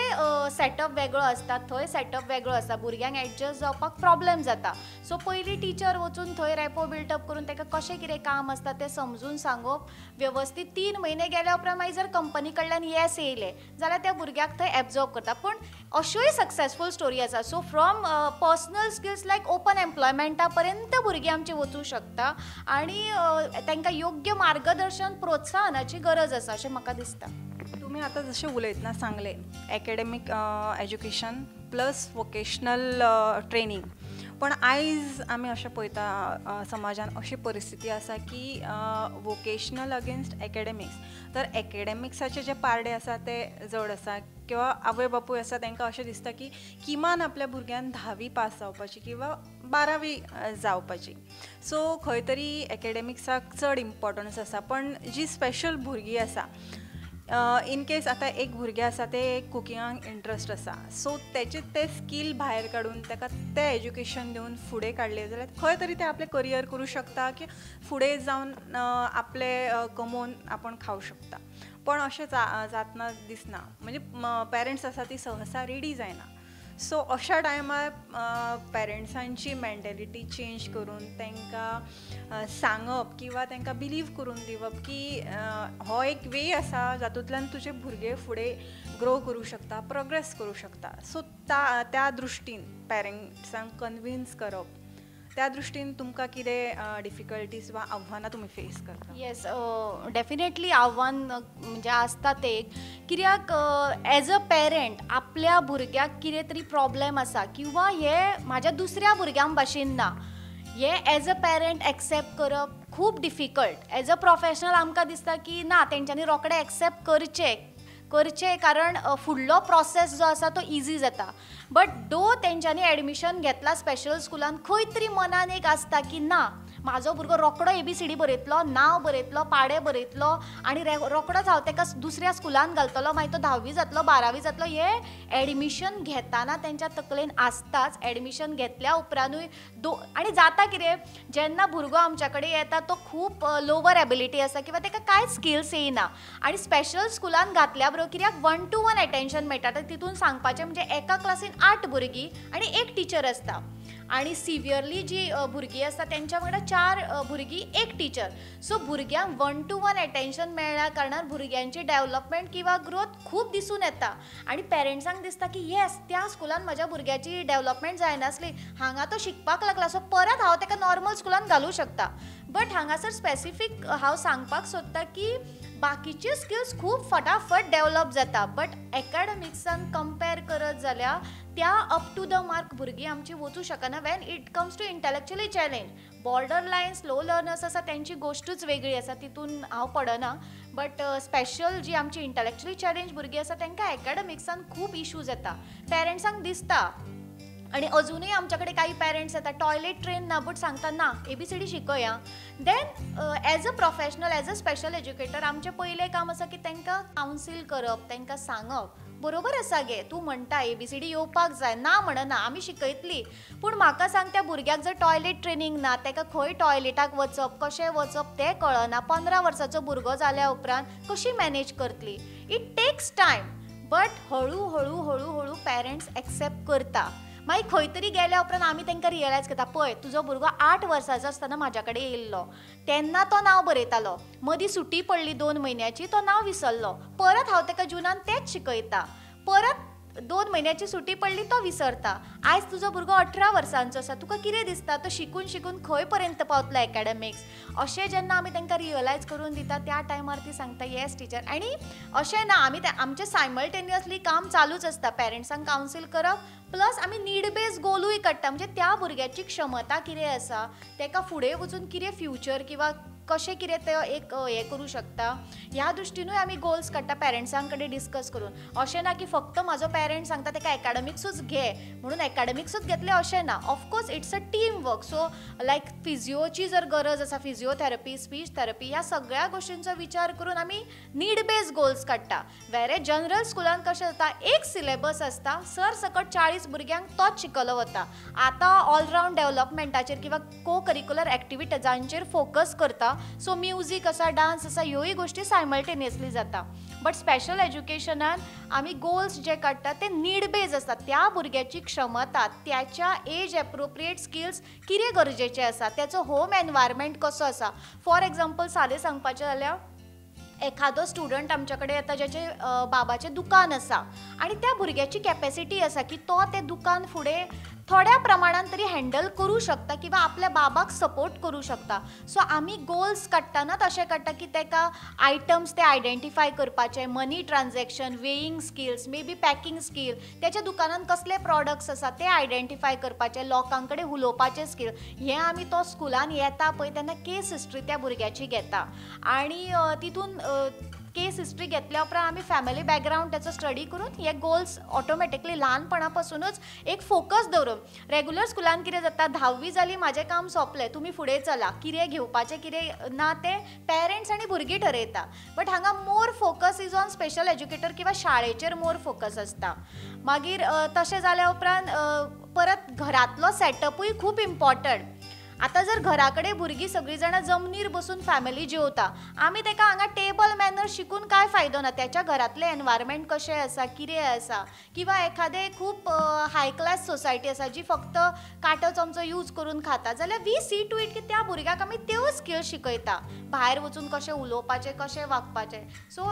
सेटअप वेगळो आसता, थंय सेटअप वेगळो आसता, भुरग्यांक एडजस्ट जावपाक प्रॉब्लेम जाता. सो पयलीं टिचर वचून थंय रेपो बिल्टअप करून ताका कशें कितें काम आसता तें समजून सांगप वेवस्थीत. 3 म्हयने गेल्या उपरांत मागीर जर कंपनी कडल्यान येस येयलें जाल्यार त्या भुरग्याक थंय एब्जॉर्ब करता. पूण अश्योय सक्सेसफूल स्टोरी आसा. So from personal skills like open एम्प्लॉयमेंटा पर्यंत भुरगीं आमची वचूं शकता आनी तांकां योग्य मार्गदर्शन, प्रोत्साहनाची गरज आसा अशें म्हाका दिसता. तुमी आतां जशें उलयतना सांगलें academic education plus vocational training, पण आयज आमी अशें पळयता समाजान अशी परिस्थिती आसा की वोकेशनल अगेन्स्ट एकेडमिक्स, तर एकेडमिक्साचे जे पारडे आसा ते जड आसा किंवा आवय बापूय आसा तांकां अशें दिसता की किमान आपल्या भुरग्यान 10वी पास जावपाची किंवा 12वी जावपाची. सो खंय तरी एकेडमिक्साक चड इम्पॉर्टन्स आसा, पण जी स्पेशल भुरगीं आसा इन केस आतां एक भुरगें आसा तें कुकिंगाक इंट्रस्ट आसा, सो तेचे ते स्कील भायर काडून ताका तें एज्युकेशन दिवन फुडें काडलें जाल्यार खंय तरी ते आपलें करियर करूं शकता की फुडें जावन आपलें कमोवन आपूण खावं शकता. पण अशें जातना दिसना, म्हणजे पेरंट्स आसा ती सहसा रेडी जायना. सो अशा टायमार पेरंट्सांची मेंटेलिटी चेंज करून तांकां सांगप किंवा तांकां बिलीव करून दिवप की हो एक वे आसा जातूंतल्यान तुजे भुरगे फुडें ग्रो करूं शकता, प्रोग्रेस करूं शकता. सो त्या दृश्टीन पेरंट्सांक कन्विन्स करप, त्या दृश्टीन तुमकां कितें डिफिकल्टीज वा आव्हानां तुमी फेस करता? येस, डेफिनेटली आव्हान म्हणजे आसता तें एक, कित्याक एज अ पेरंट आपल्या भुरग्याक कितें तरी प्रॉब्लेम आसा किंवा हे म्हाज्या दुसऱ्या भुरग्यां भाशेन ना, हे एज अ पेरंट एक्सेप्ट करप खूब डिफिकल्ट. एज अ प्रोफेशनल आमकां दिसता की ना, तेंच्यांनी रोखडें एक्सेप्ट करचें कारण फुडलो प्रोसेस जो आसा तो इजी जाता. बट दो तेंच्यांनी एडमिशन घेतला स्पेशल स्कुलान, खंय तरी मनान एक आसता की ना, म्हाजो भुरगो रोखडो ABCD बरयतलो, नांव बरयतलो, पाडे बरयतलो आनी रोखडोच हांव ताका दुसऱ्या स्कुलान घालतलो, मागीर तो 10वी जातलो, 12वी जातलो. हें एडमिशन घेतना तेंच्या तकलेन आसताच. एडमिशन घेतल्या उपरांतूय आनी जाता कितें, जेन्ना भुरगो आमच्या कडेन येता तो खूब लोवर एबिलिटी आसा किंवा ताका कांयच स्किल्स येयना आनी स्पेशल स्कुलान घातल्या बरोबर कित्याक 1 to 1 attention मेळटा. तितून सांगपाचें म्हणजे एका क्लासीन 8 भुरगीं आनी एक टिचर आसता आनी सिवियरली जी भुरगीं आसता तेंच्या वांगडा 4 भुरगीं एक टिचर. सो भुरग्यांक 1 to 1 attention मेळ्ळ्या कारणान भुरग्यांची डेवलपमेंट किंवा ग्रोथ खूब दिसून येता आनी पेरंट्सांक दिसता की येस, त्या स्कुलान म्हज्या भुरग्याची डेवलपमेंट जायनासली, हांगा तो शिकपाक लागला, सो परत हांव ताका नॉर्मल स्कुलान घालूं शकता. बट हांगासर स्पेसिफीक हांव सांगपाक सोदता की बाकीचे स्किल्स खूब फटाफट डेवलप जाता, बट एकाडमिक्सान कंपेर करत जाल्यार त्या अप टू the mark भुरगीं आमची वचूं शकना when it comes to intellectually challenge. Border line slow learners आसा तेंची गोश्टूच वेगळी आसा, तितून हांव पडना. बट स्पेशल जी आमची इंटलेक्चुअली चॅलेंज भुरगीं आसा तांकां एकाडमिक्सान खूब इशूज येता, पेरंट्सांक दिसता. आनी अजुनूय आमच्या कडेन काही पेरंट्स येता टॉयलेट ट्रेन ना, बट सांगता ना ABCD शिकया. Then as a professional, as a special educator आमचें पयलें काम आसा की तांकां कावन्सील करप, तांकां सांगप बरोबर आसा गे, तूं म्हणटा ABCD येवपाक जाय, ना म्हणना, आमी शिकयतली, पूण म्हाका सांग त्या भुरग्याक जर टॉयलेट ट्रेनींग ना, ताका खंय टॉयलेटाक वचप, कशें वचप तें कळना, 15 वर्सांचो भुरगो जाल्या उपरांत कशी मॅनेज करतली? It takes time, but हळू हळू हळू हळू पेरंट्स एक्सेप्ट करता. मागीर खंय तरी गेल्या उपरांत आमी तांकां रियलायज करता, पळय तुजो भुरगो 8 वर्सांचो आसतना म्हाज्या कडेन येयल्लो तेन्ना तो नांव बरयतालो, मदीं सुटी पडली 2 म्हयन्याची, तो नांव विसरलो, परत हांव ताका जुनान तेंच शिकयता, परत 2 म्हयन्याची सुटी पडली तो विसरता. आयज तुजो भुरगो 18 वर्सांचो आसा, तुका कितें दिसता तो शिकून शिकून खंय पर्यंत पावतलो एकाडमिक्स? अशें जेन्ना आमी तांकां रियलायज करून दिता त्या टायमार ती सांगता येस टिचर. आनी अशें ना, आमी आमचें सायमल्टेनियसली काम चालूच आसता, पेरंट्सांक कावन्सील करप प्लस आमी नीड बेज गोलूय काडटा, म्हणजे त्या भुरग्याची क्षमता कितें आसा, ताका फुडें वचून कितें फ्युचर किंवा कशें कितें ते एक हें करूं शकता, ह्या दृश्टीनूय आमी गोल्स काडटा पेरंट्सां कडेन डिस्कस करून. अशें ना की फक्त म्हाजो पेरंट सांगता ताका एकाडमिक्सूच घे म्हणून एकाडमिक्सूच घेतलें अशें ना. Of course it's a team work. So like फिजियोची जर गरज आसा, फिजियोथेरपी, स्पीच थेरपी, ह्या सगळ्या गोश्टींचो विचार करून आमी नीड बेज गोल्स काडटा. वेरे जनरल स्कुलान कशें जाता, एक सिलेबस आसता, सर सकट 40 भुरग्यांक तोच शिकयलो वता. आतां ऑलरावंड डेवलपमेंटाचेर किंवा को करिकुलर एक्टिविटीजांचेर फोकस करता, सो म्युजीक आसा, डान्स आसा, ह्योय गोश्टी सायमल्टेनियसली जाता. बट स्पेशल एज्युकेशनान आमी गोल्स जे काडटा ते नीड बेज आसता, त्या भुरग्याची क्षमता, त्याच्या एज एप्रोप्रिएट स्किल्स कितें गरजेचें आसा, त्याचो होम एनवायरमेंट कसो आसा. फॉर एग्जाम्पल सादें सांगपाचें जाल्यार एखादो स्टुडंट आमच्या कडेन येता ज्याचे बाबाचें दुकान आसा आनी त्या भुरग्याची कॅपेसिटी आसा की तो तें दुकान फुडें थोड्या प्रमाणान तरी हँडल करूं शकता किंवा आपल्या बाबाक सपोर्ट करूं शकता. सो आमी गोल्स काडटना तशें काडटा की ताका आयटम्स ते आयडेंटिफाय करपाचे, money transaction, weighing skills, may be packing skill, त्याच्या दुकानान कसले प्रॉडक्ट्स आसा ते आयडेंटिफाय करपाचे, लोकां कडेन उलोवपाचे स्कील. हें आमी तो स्कुलान येता पळय तेन्ना केस हिस्ट्री त्या भुरग्याची घेता आनी तितून केस हिस्ट्री घेतल्या उपरांत आमी फॅमिली बॅकग्रावंड तेचो स्टडी करून हे गोल्स ऑटोमॅटिकली ल्हानपणा पासूनच एक फोकस दवरून. रेगुलर स्कुलान कितें जाता, 10वी जाली, म्हाजें काम सोंपलें, तुमी फुडें चला. कितें घेवपाचें कितें ना तें पेरंट्स आनी भुरगीं ठरयता. बट हांगा more focus is on special educator किंवा शाळेचेर मोर फोकस आसता. मागीर तशें जाल्या उपरांत परत घरांतलो सेटअपूय खूब इम्पॉर्टंट. आतां जर घरा कडेन भुरगीं सगळीं जाणां जमनीर बसून फॅमिली जेवता, आमी ताका हांगा टेबल मॅनर्स शिकून कांय फायदो ना. त्याच्या घरांतलें एनवायरमेंट कशें आसा, कितें आसा, किंवा एखादें खूब हाय क्लास सोसायटी आसा जी फक्त कांटो चमचो यूज करून खाता, जाल्यार we see to it की त्या भुरग्याक आमी त्यो स्किल्स शिकयता, भायर वचून कशें उलोवपाचें, कशें वागपाचें. सो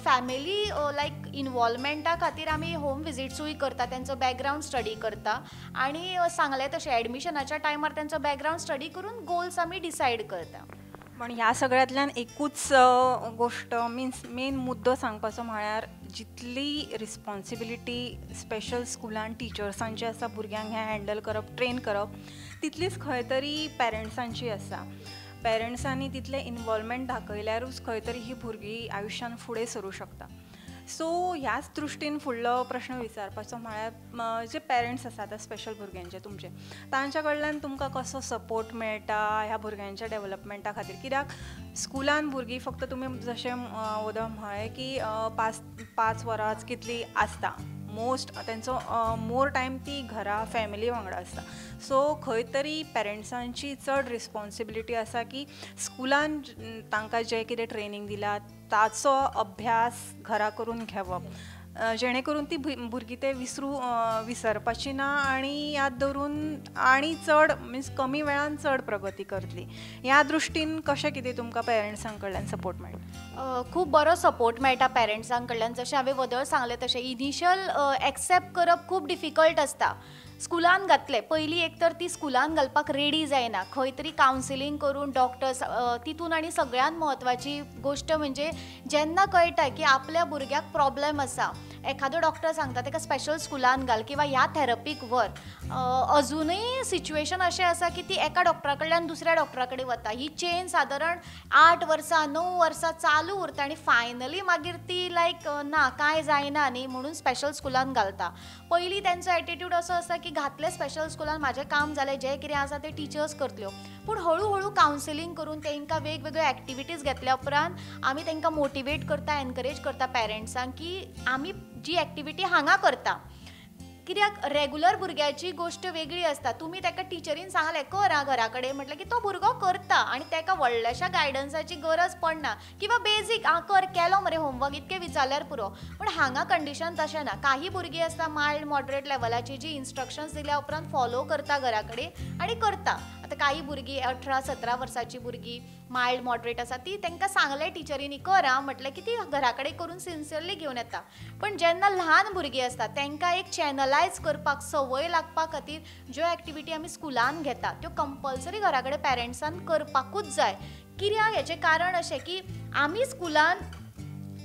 फॅमिली लायक इनवॉल्वमेंटा खातीर आमी होम विजिट्सूय करता, तेंचो बॅकग्रावंड स्टडी करता आनी सांगलें तशें एडमिशनाच्या टायमार तेंचो बॅकग्रावंड स्टडी करून गोल्स आमी डिसायड करता. पण ह्या सगळ्यांतल्यान एकूच गोश्ट, मिन्स मेन मुद्दो सांगपाचो म्हळ्यार, जितली रिस्पोन्सिबिलिटी स्पेशल स्कुलान टिचर्सांची आसा भुरग्यांक हें हँडल करप, ट्रेन करप, तितलीच खंय तरी पेरंट्सांची आसा. पेरंट्सांनी तितलें इनवॉल्वमेंट दाखयल्यारूच खंय तरी ही भुरगीं आयुश्यान फुडें सरूं शकता. सो ह्याच दृश्टीन फुडलो प्रश्न विचारपाचो म्हळ्यार, जे पेरंट्स आसा आतां स्पेशल भुरग्यांचे तुमचे, तांच्या कडल्यान तुमकां कसो सपोर्ट मेळटा ह्या भुरग्यांच्या डेवलपमेंटा खातीर? कित्याक स्कुलान भुरगीं फक्त तुमी जशें वोदोळ म्हळें की 5-5 वरांच कितलीं आसता मोस्ट, तेंचो मोर टायम ती घरा फॅमिली वांगडा आसता. सो खंय तरी पेरंट्सांची चड रिस्पोन्सिबिलिटी आसा की स्कुलान तांकां जें कितें ट्रेनींग दिलां ताचो अभ्यास घरा करून घेवप, जेणे करून ती भुरगीं तें विसरपाची ना आनी याद दवरून आनी चड, मिन्स कमी वेळान चड प्रगती करतली. ह्या दृश्टीन कशें कितें तुमकां पेरंट्सां कडल्यान सपोर्ट मेळटा? खूब बरो सपोर्ट मेळटा पेरंट्सां कडल्यान. जशें हांवें वदळ सांगलें तशें इनिशियल एक्सेप्ट करप खूब डिफिकल्ट आसता. स्कुलान घातलें पयलीं, एक तर ती स्कुलान घालपाक रेडी जायना, खंय तरी कावन्सिलींग करून डॉक्टर्स तितून. आनी सगळ्यांत म्हत्वाची गोश्ट म्हणजे जेन्ना कळटा की आपल्या भुरग्याक प्रॉब्लेम आसा, एखादो डॉक्टर सांगता ताका स्पेशल स्कुलान घाल किंवा ह्या थेरपीक व्हर, अजुनूय सिच्युएशन अशें आसा की ती एका डॉक्टरा कडल्यान दुसऱ्या डॉक्टरा कडेन वता. ही चेन सादारण 8 वर्सां, 9 वर्सां चालू उरता आनी फायनली मागीर ती लायक ना, कांय जायना न्ही म्हणून स्पेशल स्कुलान घालता. पयलीं तेंचो एटिट्यूड असो आसता की घातलें स्पेशल स्कुलान, म्हाजें काम जालें, जें कितें आसा तें टिचर्स करतल्यो. पूण हळू हळू कावन्सिलींग करून तांकां वेगवेगळ्यो एक्टिविटीज घेतल्या उपरांत आमी तांकां मोटिवेट करता, एनकरेज करता पेरंट्सांक की आमी जी एक्टिविटी हांगा करता. कित्याक रेगुलर भुरग्याची गोश्ट वेगळी आसता. तुमी ताका टिचरीन सांगलें कर आं घरा कडेन म्हटलें की तो भुरगो करता आनी ताका व्हडल्याशा गायडन्साची गरज पडना किंवा बेजीक आं कर, केलो मरे होमवर्क, इतकें विचारल्यार पुरो. पूण हांगा कंडिशन तशें ना. काही भुरगीं आसता मायल्ड मॉडरेट लेवलाची, जी इन्स्ट्रक्शन्स दिल्या उपरांत फॉलो करता घरा कडेन आनी करता. आतां काही भुरगीं, 18-17 वर्सांची भुरगीं मायल्ड मॉडरेट आसा, ती तांकां सांगलें टिचरींनी कर आं म्हटलें की ती घरा कडेन करून सिन्सियरली घेवन येता. पण जेन्ना ल्हान भुरगीं आसता तांकां एक चॅनलायज करपाक, संवय लागपा खातीर ज्यो एक्टिविटी आमी स्कुलान घेता त्यो कंपल्सरी घरा कडेन पेरंट्सान करपाकूच जाय. कित्याक हेचें कारण अशें की आमी स्कुलान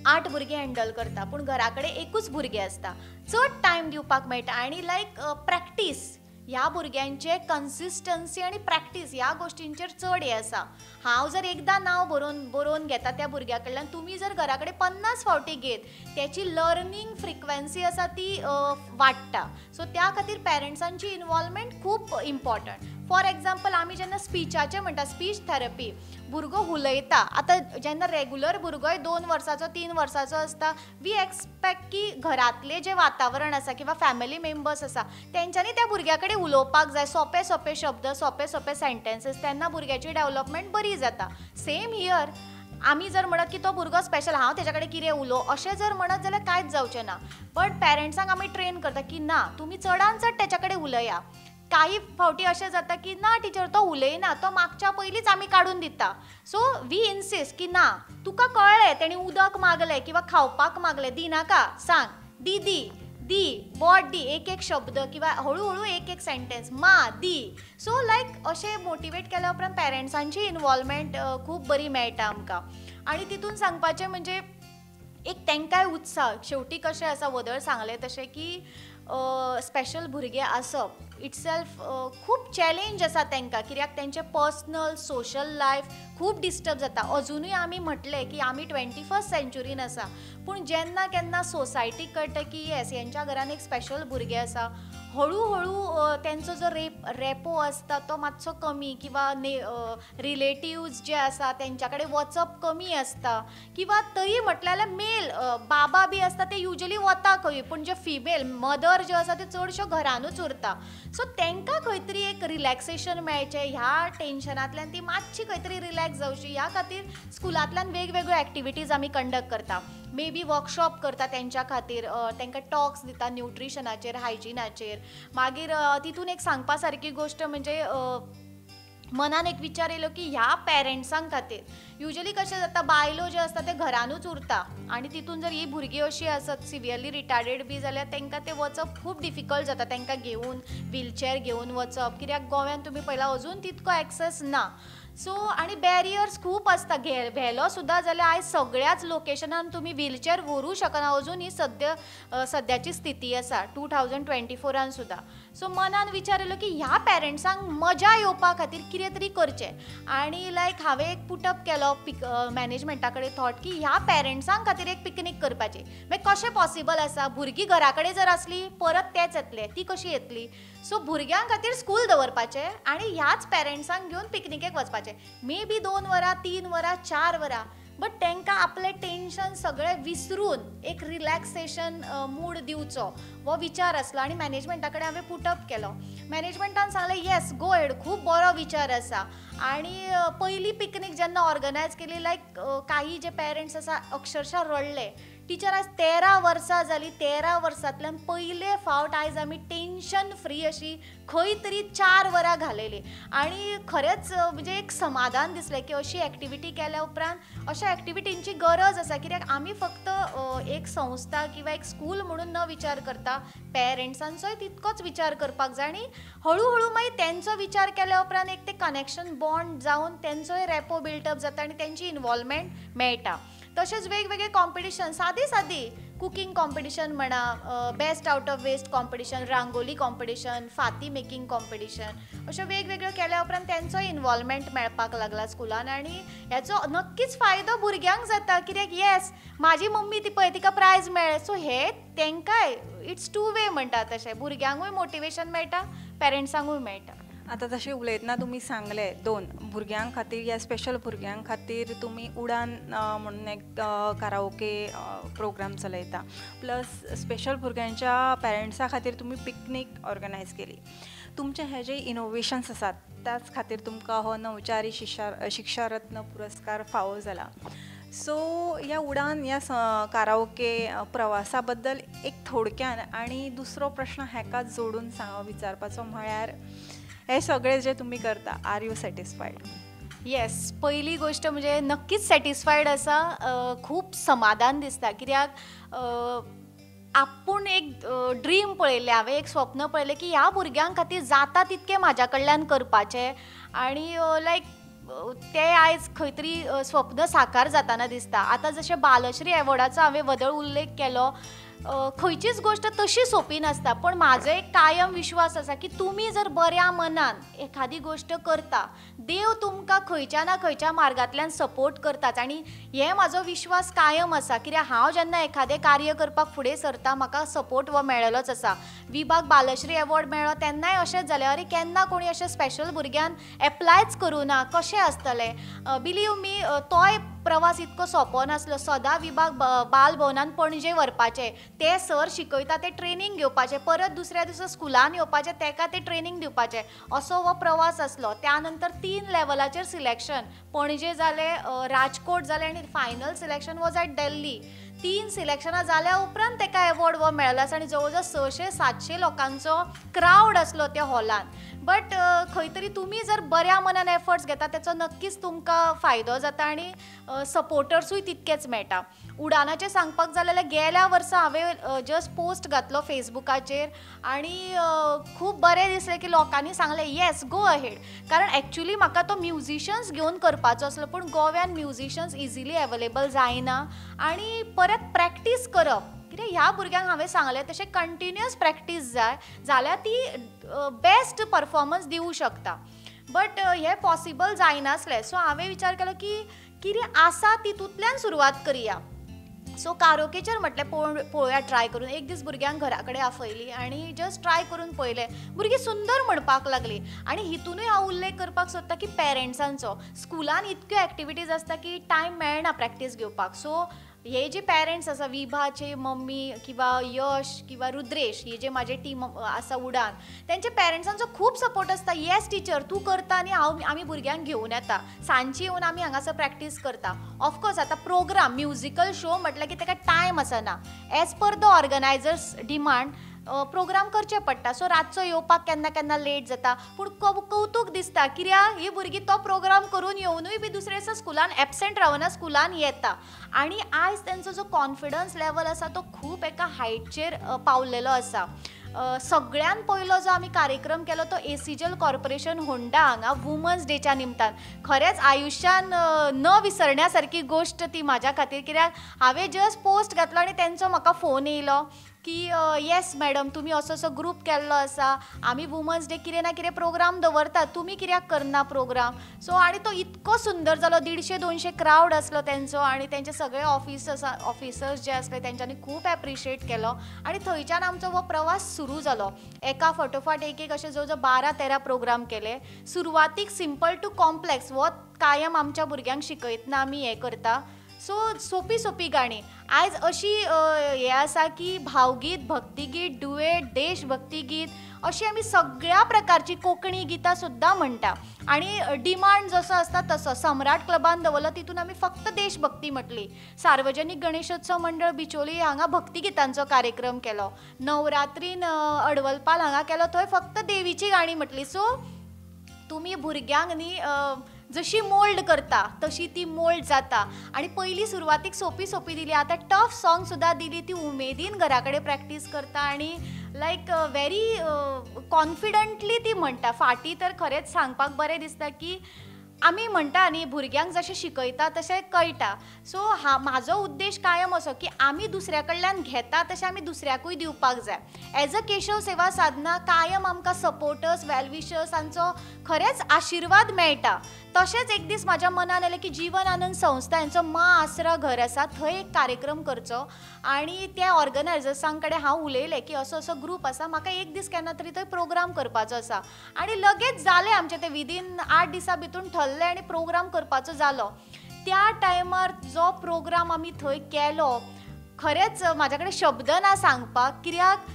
8 भुरगीं हँडल करता, पूण घरा कडेन एकूच भुरगें आसता, चड टायम दिवपाक मेळटा आनी लायक प्रॅक्टीस ह्या भुरग्यांचे कन्सिस्टन्सी आनी प्रॅक्टीस ह्या गोश्टींचेर चड हें आसा. हांव जर एकदां नांव बरोवन बरोवन घेता त्या भुरग्या कडल्यान, तुमी जर घरा कडेन 50 फावटी घेत, तेची लर्नींग फ्रिक्वेन्सी आसा ती वाडटा. सो त्या खातीर पेरंट्सांची इनवॉल्वमेंट खूब इम्पॉर्टंट. फॉर एग्जाम्पल, आमी जेन्ना स्पिचाचें म्हणटा, स्पीच थेरपी, भुरगो उलयता. आतां जेन्ना रेगुलर भुरगोय 2 वर्साचो, 3 वर्साचो आसता, we expect की घरांतलें जें वातावरण आसा किंवा फॅमिली मेंबर्स आसा तेंच्यांनी त्या भुरग्या कडेन उलोवपाक जाय, सोंपे सोंपे शब्द, सोंपे सोंपे सेंटेन्सीस, तेन्ना भुरग्याची डेवलपमेंट बरी जाता. सेम here, आमी जर म्हणत की तो भुरगो स्पेशल, हांव तेज्या कडेन कितें उलोवं, अशें जर म्हणत जाल्यार कांयच जावचें ना. पण पेरंट्सांक आमी ट्रेन करता की ना, तुमी चडान चड तेच्या कडेन उलया. काही फावटी अशें जाता की ना टिचर, तो उलयना, तो मागच्या पयलींच आमी काडून दिता. सो we insist की ना, तुका कळ्ळें तेणी उदक मागलें किंवा खावपाक मागलें, दिनाका सांग, दी, दी, दी, बोट दी, एक एक शब्द किंवा हळू हळू एक एक सेंटेन्स, मा दी. सो लायक अशें मोटिवेट केल्या उपरांत पेरंट्सांची इनवॉल्वमेंट खूब बरी मेळटा आमकां. आनी तितून सांगपाचें म्हणजे एक तांकांय उत्साह. शेवटी कशें आसा, वदळ सांगलें तशें की स्पेशल भुरगे आसप इटसेल्फ खूब चॅलेंज आसा तांकां, कित्याक तेंचें पर्सनल सोशल लायफ खूब डिस्टर्ब जाता. अजुनूय आमी म्हटलें की आमी 21st सेंच्युरीन आसा, पूण जेन्ना केन्ना सोसायटीक कळटा की येस हेंच्या घरान एक स्पेशल भुरगें आसा, हळू हळू तेंचो जो रेपो आसता तो मातसो कमी, किंवा रिलेटिव्ज जे आसा तेंच्या कडेन वचप कमी आसता, किंवा तरी म्हटलें जाल्यार मेल बाबा बी आसता ते युजली वता खंय, पूण जे फिमेल मदर ज्यो आसा त्यो चडश्यो घरानूच उरता. सो तांकां खंय तरी एक रिलॅक्सेशन मेळचें, ह्या टेन्शनांतल्यान ती मातशी खंय तरी रिलॅक्स जावची ह्या खातीर स्कुलांतल्यान वेगवेगळ्यो एक्टिविटीज आमी कंडक्ट करता. मे बी वर्कशॉप करता तेंच्या खातीर, तांकां टॉक्स दिता न्युट्रिशनाचेर, हायजिनाचेर. मागीर तितून एक सांगपा सारकी गोश्ट म्हणजे मनान एक विचार येयलो की ह्या पेरंट्सां खातीर युजली कशें जाता, बायलो ज्यो आसता ते घरानूच उरता आनी तितून जर ही भुरगीं अशीं आसत सिवियरली रिटार्डेड बी जाल्यार तांकां तें वचप खूब डिफिकल्ट जाता, तांकां घेवन व्हीलचॅर घेवन वचप, कित्याक गोव्यान तुमी पळयलां अजून तितको एक्सेस ना. सो आनी बॅरियर्स खूब आसता, व्हेलो सुद्दां जाल्यार आयज सगळ्याच लोकेशनान तुमी व्हीलचॅर व्हरूं शकना, अजून ही सद्याची स्थिती आसा 2024 सुद्दां. सो मनान विचार येयलो की ह्या पेरंट्सांक मजा येवपा खातीर कितें तरी करचें, आनी लायक हांवें एक पुटअप केलो मॅनेजमेंटा कडेन थॉट की ह्या पेरंट्सां खातीर एक पिकनीक करपाची. मागीर कशें पॉसिबल आसा, भुरगीं घरा कडेन जर आसली परत तेच येतले, ती कशी येतली, सो भुरग्यां खातीर स्कूल दवरपाचें आनी ह्याच पेरंट्सांक घेवन पिकनिकेक वचपाचें. मे बी 2 वरां, 3 वरां, 4 वरां, बट तांकां आपलें टेन्शन सगळें विसरून एक रिलॅक्सेशन मूड दिवचो हो विचार आसलो आनी मॅनेजमेंटा कडेन हांवें पुटअप केलो. मॅनेजमेंटान सांगलें येस गो हेड, खूब बरो विचार आसा. आनी पयली पिकनीक जेन्ना ऑर्गनायज केली, लायक काही जे पेरंट्स आसा अक्षरशा रडले. टिचर आज 13 वर्सां जालीं, 13 वर्सांतल्यान पयले फावट आयज आमी टेन्शन फ्री अशी खंय तरी 4 वरां घालयली आनी खरेंच म्हणजे एक समाधान दिसलें की अशी एक्टिविटी केल्या उपरांत अशा एक्टिविटींची गरज आसा, कित्याक आमी फक्त एक संस्था किंवा एक स्कूल म्हणून न विचार करता पेरंट्सांचोय तितकोच विचार करपाक जाय आनी हळू हळू मागीर तेंचो विचार केल्या उपरांत एक ते कनेक्शन बॉन्ड जावन तेंचोय रेपो बिल्टअप जाता आनी तेंची इनवॉल्वमेंट मेळटा. तशेंच वेगवेगळे कॉम्पिटिशन, सादी सादी कुकींग कॉम्पिटिशन म्हणा, best out of waste competition, rangoli competition, फाती मेकिंग कॉम्पिटिशन, अश्यो वेगवेगळ्यो केल्या उपरांत तेंचोय इनवॉल्वमेंट मेळपाक लागला स्कुलान आनी हेचो नक्कीच फायदो भुरग्यांक जाता, कित्याक येस म्हाजी मम्मी ती पळय तिका प्रायज मेळ्ळें, सो हे तेंकांय it's two वे म्हणटा तशें, भुरग्यांकूय मोटिवेशन मेळटा, पेरंट्सांकूय मेळटा. आतां तशें उलयतना तुमी सांगलें 2 भुरग्यां खातीर या स्पेशल भुरग्यां खातीर तुमी उडान म्हणून एक काराओके प्रोग्राम चलयता, प्लस स्पेशल भुरग्यांच्या पेरंट्सां खातीर तुमी पिकनीक ऑर्गनायज केली. तुमचे हे जे इनोवेशन्स आसात त्याच खातीर तुमकां हो नवचारी शिक्षारत्न पुरस्कार फावो जाला. सो ह्या उडान ह्या काराओके प्रवासा बद्दल एक थोडक्यान, आनी दुसरो प्रश्न हेकाच जोडून विचारपाचो म्हळ्यार हे सगळे जे तुमी करता, are you satisfied? Yes, पयली गोश्ट म्हणजे नक्कीच सॅटिस्फायड आसा, खूब समाधान दिसता, कित्याक आपूण एक ड्रीम पळयल्लें, हांवें एक स्वप्न पळयलें की ह्या भुरग्यां खातीर जाता तितकें म्हाज्या कडल्यान करपाचें आनी लायक ते आयज खंय तरी स्वप्न साकार जाताना दिसता. आतां जशें बालश्री एवॉर्डाचो हांवें वदळ उल्लेख केलो, खंयचीच गोश्ट तशी सोंपी नासता, पण म्हाजो एक कायम विश्वास आसा की तुमी जर बऱ्या मनान एखादी गोश्ट करता, देव तुमकां खंयच्या ना खंयच्या मार्गांतल्यान सपोर्ट करताच आनी हे म्हाजो विश्वास कायम आसा, कित्याक हांव जेन्ना एखादें कार्य करपाक फुडें सरता म्हाका सपोर्ट हो मेळ्ळेलोच आसा. विभाग बालश्री एवॉर्ड मेळ्ळो तेन्नाय अशेंच जालें, अरे केन्ना कोणी अशें स्पेशल भुरग्यान एप्लायच करूं ना, कशें आसतलें. बिलीव मी, तोय प्रवास इतको सोंपो नासलो. सदां विभाग बाल भवनान पणजे व्हरपाचें, ते सर शिकयता ते ट्रेनींग घेवपाचें, परत दुसऱ्या दिसा स्कुलान येवपाचें, तेका ते ट्रेनींग दिवपाचें, असो हो प्रवास आसलो. त्या नंतर 3 लेवलाचेर सिलेक्शन, पणजे जालें, राजकोट जालें आनी final selection was at Delhi. 3 सिलेक्शनां जाल्या उपरांत तेका एवॉर्ड हो मेळ्ळो आसा आनी जवळ जवळ 600-700 लोकांचो क्रावड आसलो त्या हॉलान. बट खंय तरी तुमी जर बऱ्या मनान एफर्ट्स घेता तेचो नक्कीच तुमकां फायदो जाता आनी सपोर्टर्सूय तितकेच मेळटा. उडानाचें सांगपाक जालें जाल्यार गेल्या वर्सा हांवें जस्ट पोस्ट घातलो फेसबुकाचेर आनी खूब बरें दिसलें की लोकांनी सांगलें येस गो अहेड, कारण एक्चुली म्हाका तो म्युजिशन्स घेवन करपाचो आसलो, पूण गोव्यान म्युजिशन्स इजिली एवेलेबल जायना आनी परत प्रॅक्टीस करप, कित्याक ह्या भुरग्यांक हांवें सांगलें तशें कंटिन्युअस प्रॅक्टीस जाय जाल्यार ती बेस्ट परफॉर्मन्स दिवं शकता. बट हें पॉसिबल जायनासलें. सो हांवें विचार केलो की कितें आसा तितूंतल्यान सुरवात करया. सो कारोकेचेर म्हटलें पळोवया ट्राय करून. एक दीस भुरग्यांक घरा कडेन आफयली आनी जस्ट ट्राय करून पळयलें. भुरगीं सुंदर म्हणपाक लागलीं. आनी हितूनय हांव उल्लेख करपाक सोदता की पेरंट्सांचो स्कुलान इतक्यो एक्टिविटीज आसता की टायम मेळना प्रॅक्टीस घेवपाक. सो हे जे पेरंट्स आसा, विभाचे मम्मी किंवा यश किंवा रुद्रेश, हे जे म्हाजे टीम आसा उडान, तेंच्या पेरंट्सांचो खूब सपोर्ट आसता. येस टिचर तूं करता आनी हांव आमी भुरग्यांक घेवन येता, सांजची येवन आमी हांगासर प्रॅक्टीस करता. ऑफकोर्स आतां प्रोग्राम म्युजिकल शो म्हटल्यार की ताका टायम आसना, as per the organisers demand programme करचे पडटा. सो रातचो येवपाक केन्ना केन्ना लेट जाता, पूण कौतूक दिसता कित्याक ही भुरगीं तो प्रोग्राम करून येवनूय बी दुसरे दिसा स्कुलान एबसेंट रावना, स्कुलान येता. आनी आयज तेंचो जो कॉन्फिडन्स लेवल आसा तो खूब एका हायटचेर पावलेलो आसा. सगळ्यान पयलो जो आमी कार्यक्रम केलो तो एसीजल कॉर्पोरेशन होंडा हांगा वुमन्स डेच्या निमतान. खरेंच आयुश्यान न विसरण्या सारकी गोश्ट ती म्हाज्या खातीर, कित्याक हांवें जस्ट पोस्ट घातलो आनी तेंचो म्हाका फोन येयलो की येस मॅडम तुमी असो असो ग्रूप केल्लो आसा, आमी वुमन्स डे कितें ना कितें प्रोग्राम दवरतात, तुमी कित्याक करना प्रोग्राम. सो आनी तो इतको सुंदर जालो, 150-200 क्रावड आसलो तेंचो आनी तेंचे सगळे ऑफिसर्स जे आसले तेंच्यांनी खूब एप्रिशिएट केलो. आनी थंयच्यान आमचो हो प्रवास सुरू जालो. एका फाटोफाट एक एक अशे जवळ जवळ 12-13 प्रोग्राम केले. सुरवातीक सिंपल टू कॉम्प्लेक्स हो कायम आमच्या भुरग्यांक शिकयतना आमी हें करता. सो सोंपी सोंपी गाणी आयज अशी हें आसा की भावगीत, भक्तिगीत, डुएट, देशभक्ती गीत अशी आमी सगळ्या प्रकारची कोंकणी गितां सुद्दां म्हणटा. आनी डिमांड जसो आसता तसो सम्राट क्लबान दवरलो तितून आमी फक्त देशभक्ती म्हटली. सार्वजनीक गणेशोत्सव मंडळ बिचोली हांगा भक्तिगितांचो कार्यक्रम केलो. नवरात्रीन अडवलपाल हांगा केलो, थंय फक्त देवीची गाणी म्हटली. सो तुमी भुरग्यांक न्ही जशी मोल्ड करता तशी ती मोल्ड जाता. आनी पयलीं सुरवातीक सोंपी सोंपी दिली, आतां टफ सॉंग सुद्दां दिली ती उमेदीन घरा कडेन प्रॅक्टीस करता आनी लायक व्हेरी कॉन्फिडंटली ती म्हणटा. फाटीं तर खरेंच सांगपाक बरें दिसता की आमी म्हणटा न्ही भुरग्यांक जशें शिकयता तशें कळटा. सो म्हाजो उद्देश कायम असो की आमी दुसऱ्या कडल्यान घेता तशें आमी दुसऱ्याकूय दिवपाक जाय. एज अ केशव सेवा साधना कायम आमकां सपोर्टर्स, वेलविशर्सांचो खरेंच आशिर्वाद मेळटा. तशेंच एक दीस म्हाज्या मनान आयलें की जीवन आनंद संस्था हेंचो माँ आसरा घर आसा थंय एक कार्यक्रम करचो. आनी त्या ऑर्गनायजर्सां कडेन हांव उलयलें की असो असो ग्रूप आसा, म्हाका एक दीस केन्ना तरी थंय प्रोग्राम करपाचो आसा. आनी लगेच जालें आमचें तें विदीन 8 दिसां भितून ठरलें आनी प्रोग्राम करपाचो जालो. त्या टायमार जो प्रोग्राम आमी थंय केलो, खरेंच म्हाज्या कडेन शब्द ना सांगपाक, कित्याक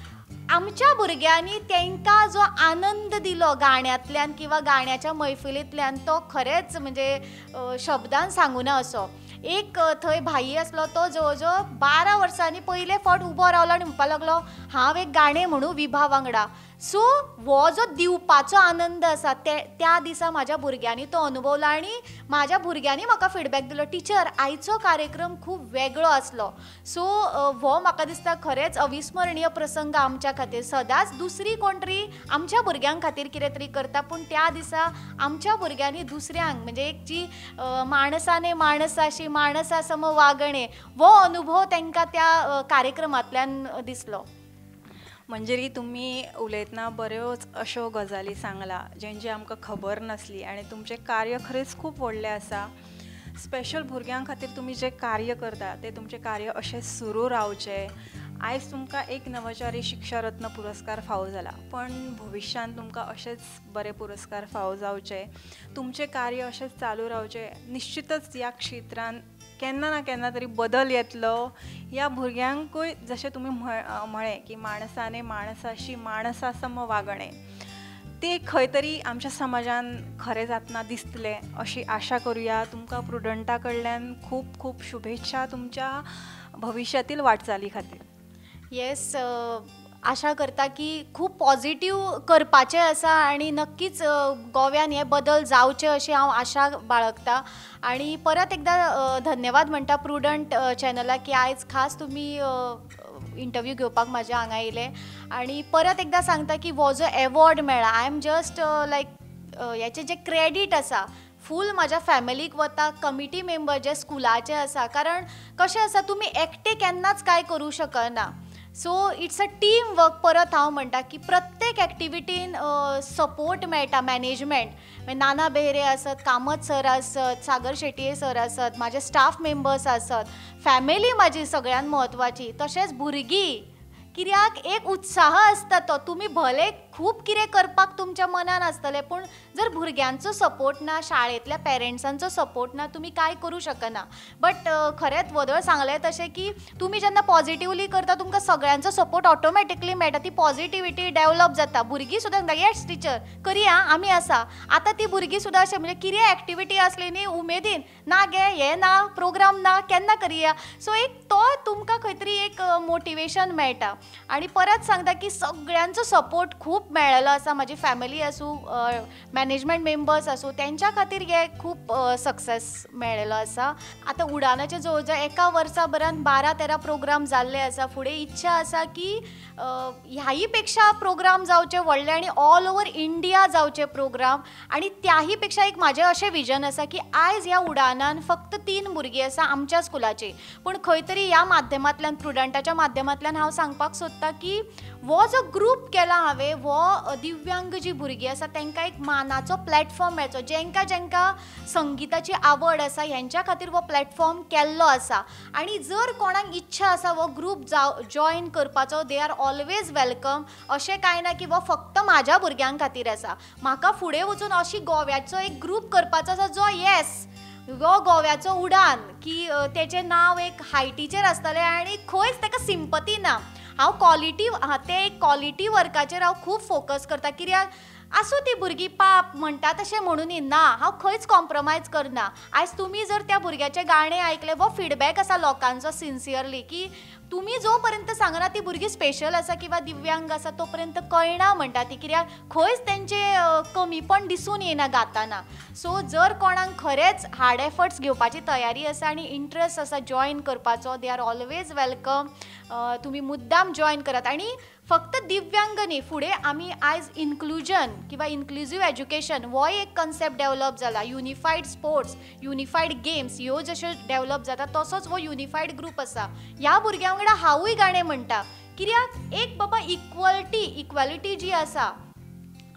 आमच्या भुरग्यांनी तांकां जो आनंद दिलो गाण्यांतल्यान किंवा गाण्याच्या मैफिलींतल्यान तो खरेंच म्हणजे शब्दान सांगूना असो. एक थंय भाई आसलो तो जवळ जवळ 12 वर्सांनी पयले फावट उबो रावलो आनी म्हणपाक लागलो हांव एक गाणें म्हणू विभा वांगडा. सो हो जो दिवपाचो आनंद आसा त्या दिसा म्हाज्या भुरग्यांनी तो अनुभवलो आनी म्हाज्या भुरग्यांनी म्हाका फिडबॅक दिलो, टिचर आयचो कार्यक्रम खूब वेगळो आसलो. सो हो म्हाका दिसता खरेंच अविस्मरणीय प्रसंग आमच्या खातीर. सदांच दुसरी कोण तरी आमच्या भुरग्यां खातीर कितें तरी करता, पूण त्या दिसा आमच्या भुरग्यांनी दुसऱ्यांक म्हणजे एक जी माणसाने माणसाशी माणसा सम वागणे हो अनुभव तांकां त्या कार्यक्रमांतल्यान दिसलो. मंजरी, तुमी उलयतना बऱ्योच अश्यो गजाली सांगला जेंची आमकां खबर नासली आनी तुमचें कार्य खरेंच खूब व्हडलें आसा. स्पेशल भुरग्यां खातीर तुमी जें कार्य करता तें तुमचें कार्य अशें सुरू रावचें. आयज तुमकां एक नवचारी शिक्षा रत्न पुरस्कार फावो जाला, पण भविश्यांत तुमकां अशेंच बरे पुरस्कार फावो जावचे, तुमचें कार्य अशेंच चालू रावचें. निश्चितच ह्या क्षेत्रान केन्ना ना केन्ना तरी बदल येतलो. ह्या भुरग्यांकूय जशें तुमी म्हळें की माणसाने माणसाशी माणसा सम वागणें, ते खंय तरी आमच्या समाजान खरें जातना दिसतलें अशी आशा करुया. तुमकां प्रुडंटा कडल्यान खूब खूब शुभेच्छा तुमच्या भविश्यातील वाटचाली खातीर. येस, आशा करता की खूब पॉजिटीव करपाचें आसा आनी नक्कीच गोव्यान हे बदल जावचे अशी हांव आशा बाळगता. आनी परत एकदां धन्यवाद म्हणटा प्रुडंट चॅनलाक की आयज खास तुमी इंटरव्यू घेवपाक म्हाज्या हांगा येयले. आनी परत एकदां सांगता की हो जो एवॉर्ड मेळ्ळा, I am just like हेचें जें क्रेडीट आसा फूल म्हाज्या फॅमिलीक वता, कमिटी मेंबर जे स्कुलाचे आसा. कारण कशें आसा, तुमी एकटे केन्नाच कांय करूं शकना. So it's a team work. परत हांव म्हणटा की प्रत्येक एक्टिविटीन सपोर्ट मेळटा. मॅनेजमेंट, नाना बेहरे आसत, कामत सर आसत, सागर शेटये सर आसत, म्हाजे स्टाफ मेंबर्स आसत, फॅमिली म्हाजी सगळ्यांत म्हत्वाची, तशेंच भुरगीं. कित्याक एक उत्साह आसता तो, तुमी भले खूब कितें करपाक तुमच्या मनान आसतलें, पूण जर भुरग्यांचो सपोर्ट ना, शाळेंतल्या पेरंट्सांचो सपोर्ट ना, तुमी कांय करूं शकना. बट खरेंच व्हदळ सांगलें तशें की तुमी जेन्ना पॉजिटिवली करता तुमकां सगळ्यांचो सपोर्ट ऑटोमॅटिकली मेळटा, ती पॉजिटिविटी डेवलप जाता. भुरगीं सुद्दां सांगता येस टिचर करया आमी आसा. आतां ती भुरगीं सुद्दां अशें म्हणजे कितें एक्टिविटी आसली न्ही उमेदीन, ना गे हें ना, प्रोग्राम ना, केन्ना करया. सो एक तो तुमकां खंय तरी एक मोटिवेशन मेळटा. आनी परत सांगता की सगळ्यांचो सपोर्ट खूब मेळ्ळेलो आसा. म्हाजी फॅमिली आसूं, मॅनेजमेंट मेंबर्स आसूं, तेंच्या खातीर हे खूब सक्सेस मेळ्ळेलो आसा. आतां उडानाचे जवळ जवळ एका वर्सा भरान 12-13 प्रोग्राम जाल्ले आसा. फुडें इच्छा आसा की ह्याही पेक्षा प्रोग्राम जावचे व्हडले आनी ऑल ओवर इंडिया जावचे प्रोग्राम. आनी त्याही पेक्षा एक म्हाजें अशें विजन आसा की आयज ह्या उडानान फक्त 3 भुरगीं आसा आमच्या स्कुलाची, पूण खंय तरी ह्या माध्यमांतल्यान, प्रुडंटाच्या माध्यमांतल्यान हांव सांगपाक सोदता की हो जो ग्रूप केला हांवें, हो दिव्यांग जी भुरगीं आसा तांकां एक मानाचो प्लॅटफॉर्म मेळचो. जेंकां जेंकां संगिताची आवड आसा हेंच्या खातीर हो प्लॅटफॉर्म केल्लो आसा. आनी जर कोणाक इच्छा आसा हो ग्रूप जॉयन करपाचो, they are always welcome. अशें कांय ना की हो फक्त म्हाज्या भुरग्यां खातीर आसा. म्हाका फुडें वचून अशी गोव्याचो एक ग्रूप करपाचो आसा जो येस हो गोव्याचो उडान की तेचें नांव एक हायटीचेर आसतलें आनी खंयच ताका सिंपती ना. हांव क्वॉलिटी, ते एक क्वॉलिटी वर्काचेर हांव खूब फोकस करता. कित्याक आसूं ती भुरगीं पाप म्हणटा तशें म्हणून ना, हांव खंयच कॉम्प्रोमायज करना. आयज तुमी जर त्या भुरग्याचें गाणें आयकलें, हो फिडबॅक आसा लोकांचो सिन्सियरली की तुमी जो पर्यंत सांगना ती भुरगीं स्पेशल आसा किंवा दिव्यांग आसा तो पर्यंत कळना म्हणटा ती, कित्याक खंयच तेंचें कमीपण दिसून येना गाताना. सो जर कोणाक खरेंच हार्ड एफर्ट्स घेवपाची तयारी आसा आनी इंट्रस्ट आसा जॉयन करपाचो, they are always welcome. तुमी मुद्दाम जॉयन करात. आनी फक्त दिव्यांग न्ही, फुडें आमी आयज इन्क्लुजन किंवा इन्क्लुजीव एज्युकेशन होय एक कन्सेप्ट डेवलप जाला. युनिफायड स्पोर्ट्स, युनिफायड गेम्स ह्यो जश्यो डेवलप जाता तसोच हो युनिफायड ग्रूप आसा. ह्या भुरग्यां वांगडा हांवूय गाणें म्हणटा, कित्याक एक बाबा इक्वॅलिटी जी आसा,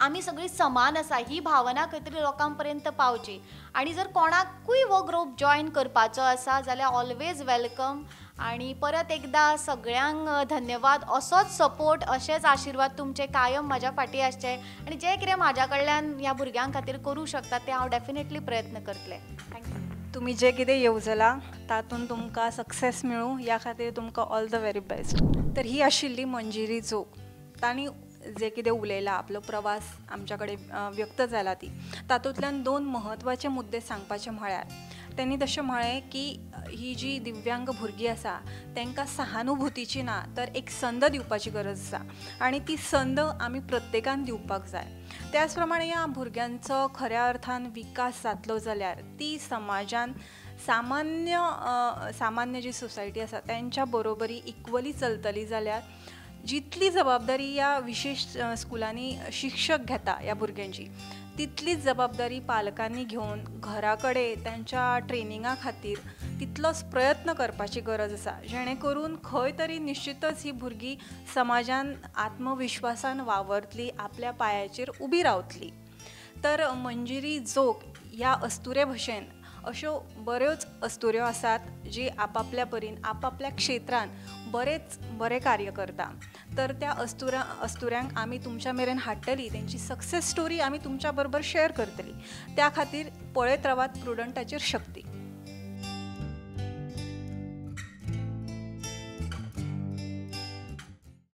आमी सगळीं समान आसा ही भावना खंय तरी लोकां पर्यंत पावची. आनी जर कोणाकूय हो ग्रूप जॉयन करपाचो आसा जाल्यार ऑलवेज welcome. आनी परत एकदां सगळ्यांक धन्यवाद. असोच सपोर्ट, अशेच आशिर्वाद तुमचे कायम म्हाज्या फाटीं आसचे आनी जें कितें म्हाज्या कडल्यान ह्या भुरग्यां खातीर करूं शकता तें हांव डेफिनेटली प्रयत्न करतलें. Thank you. तुमी जें कितें येवजलां तातूंत तुमकां सक्सेस मेळूं ह्या खातीर तुमकां ऑल the very best. तर ही आशिल्ली मंजिरी जोग. तांणी जें कितें उलयलां, आपलो प्रवास आमच्या कडेन व्यक्त जाला ती, तातूंतल्यान 2 म्हत्वाचे मुद्दे सांगपाचे म्हळ्यार तेणी तशें म्हळें की ही जी दिव्यांग भुरगीं आसा तांकां सहानुभुतीची ना तर एक संद दिवपाची गरज आसा आनी ती संद आमी प्रत्येकान दिवपाक जाय. त्याच प्रमाणे ह्या भुरग्यांचो खऱ्या अर्थान विकास जातलो जाल्यार ती समाजान सामान्य जी सोसायटी आसा तेंच्या बरोबरी इक्वली चलतली जाल्यार जितली जबाबदारी ह्या विशेश स्कुलांनी शिक्षक घेता ह्या भुरग्यांची तितलीच जबाबदारी पालकांनी घेवन घरा कडेन तांच्या ट्रेनिंगा खातीर तितलोच प्रयत्न करपाची गरज आसा, जेणे करून खंय तरी निश्चितच ही भुरगीं समाजान आत्मविश्वासान वावरतली, आपल्या पांयाचेर उबी रावतली. तर मंजिरी जोग ह्या अस्तुरे भशेन अश्यो बऱ्योच अस्तुऱ्यो आसात जी आपापल्या परीन आपापल्या क्षेत्रान बरेंच बरें कार्य करता. तर त्या अस्तुऱ्यांक आमी तुमच्या मेरेन हाडटली, तेंची सक्सेस स्टोरी आमी तुमच्या बरोबर शेअर करतली. त्या खातीर पळयत रावात प्रुडंटाचेर शक्ती.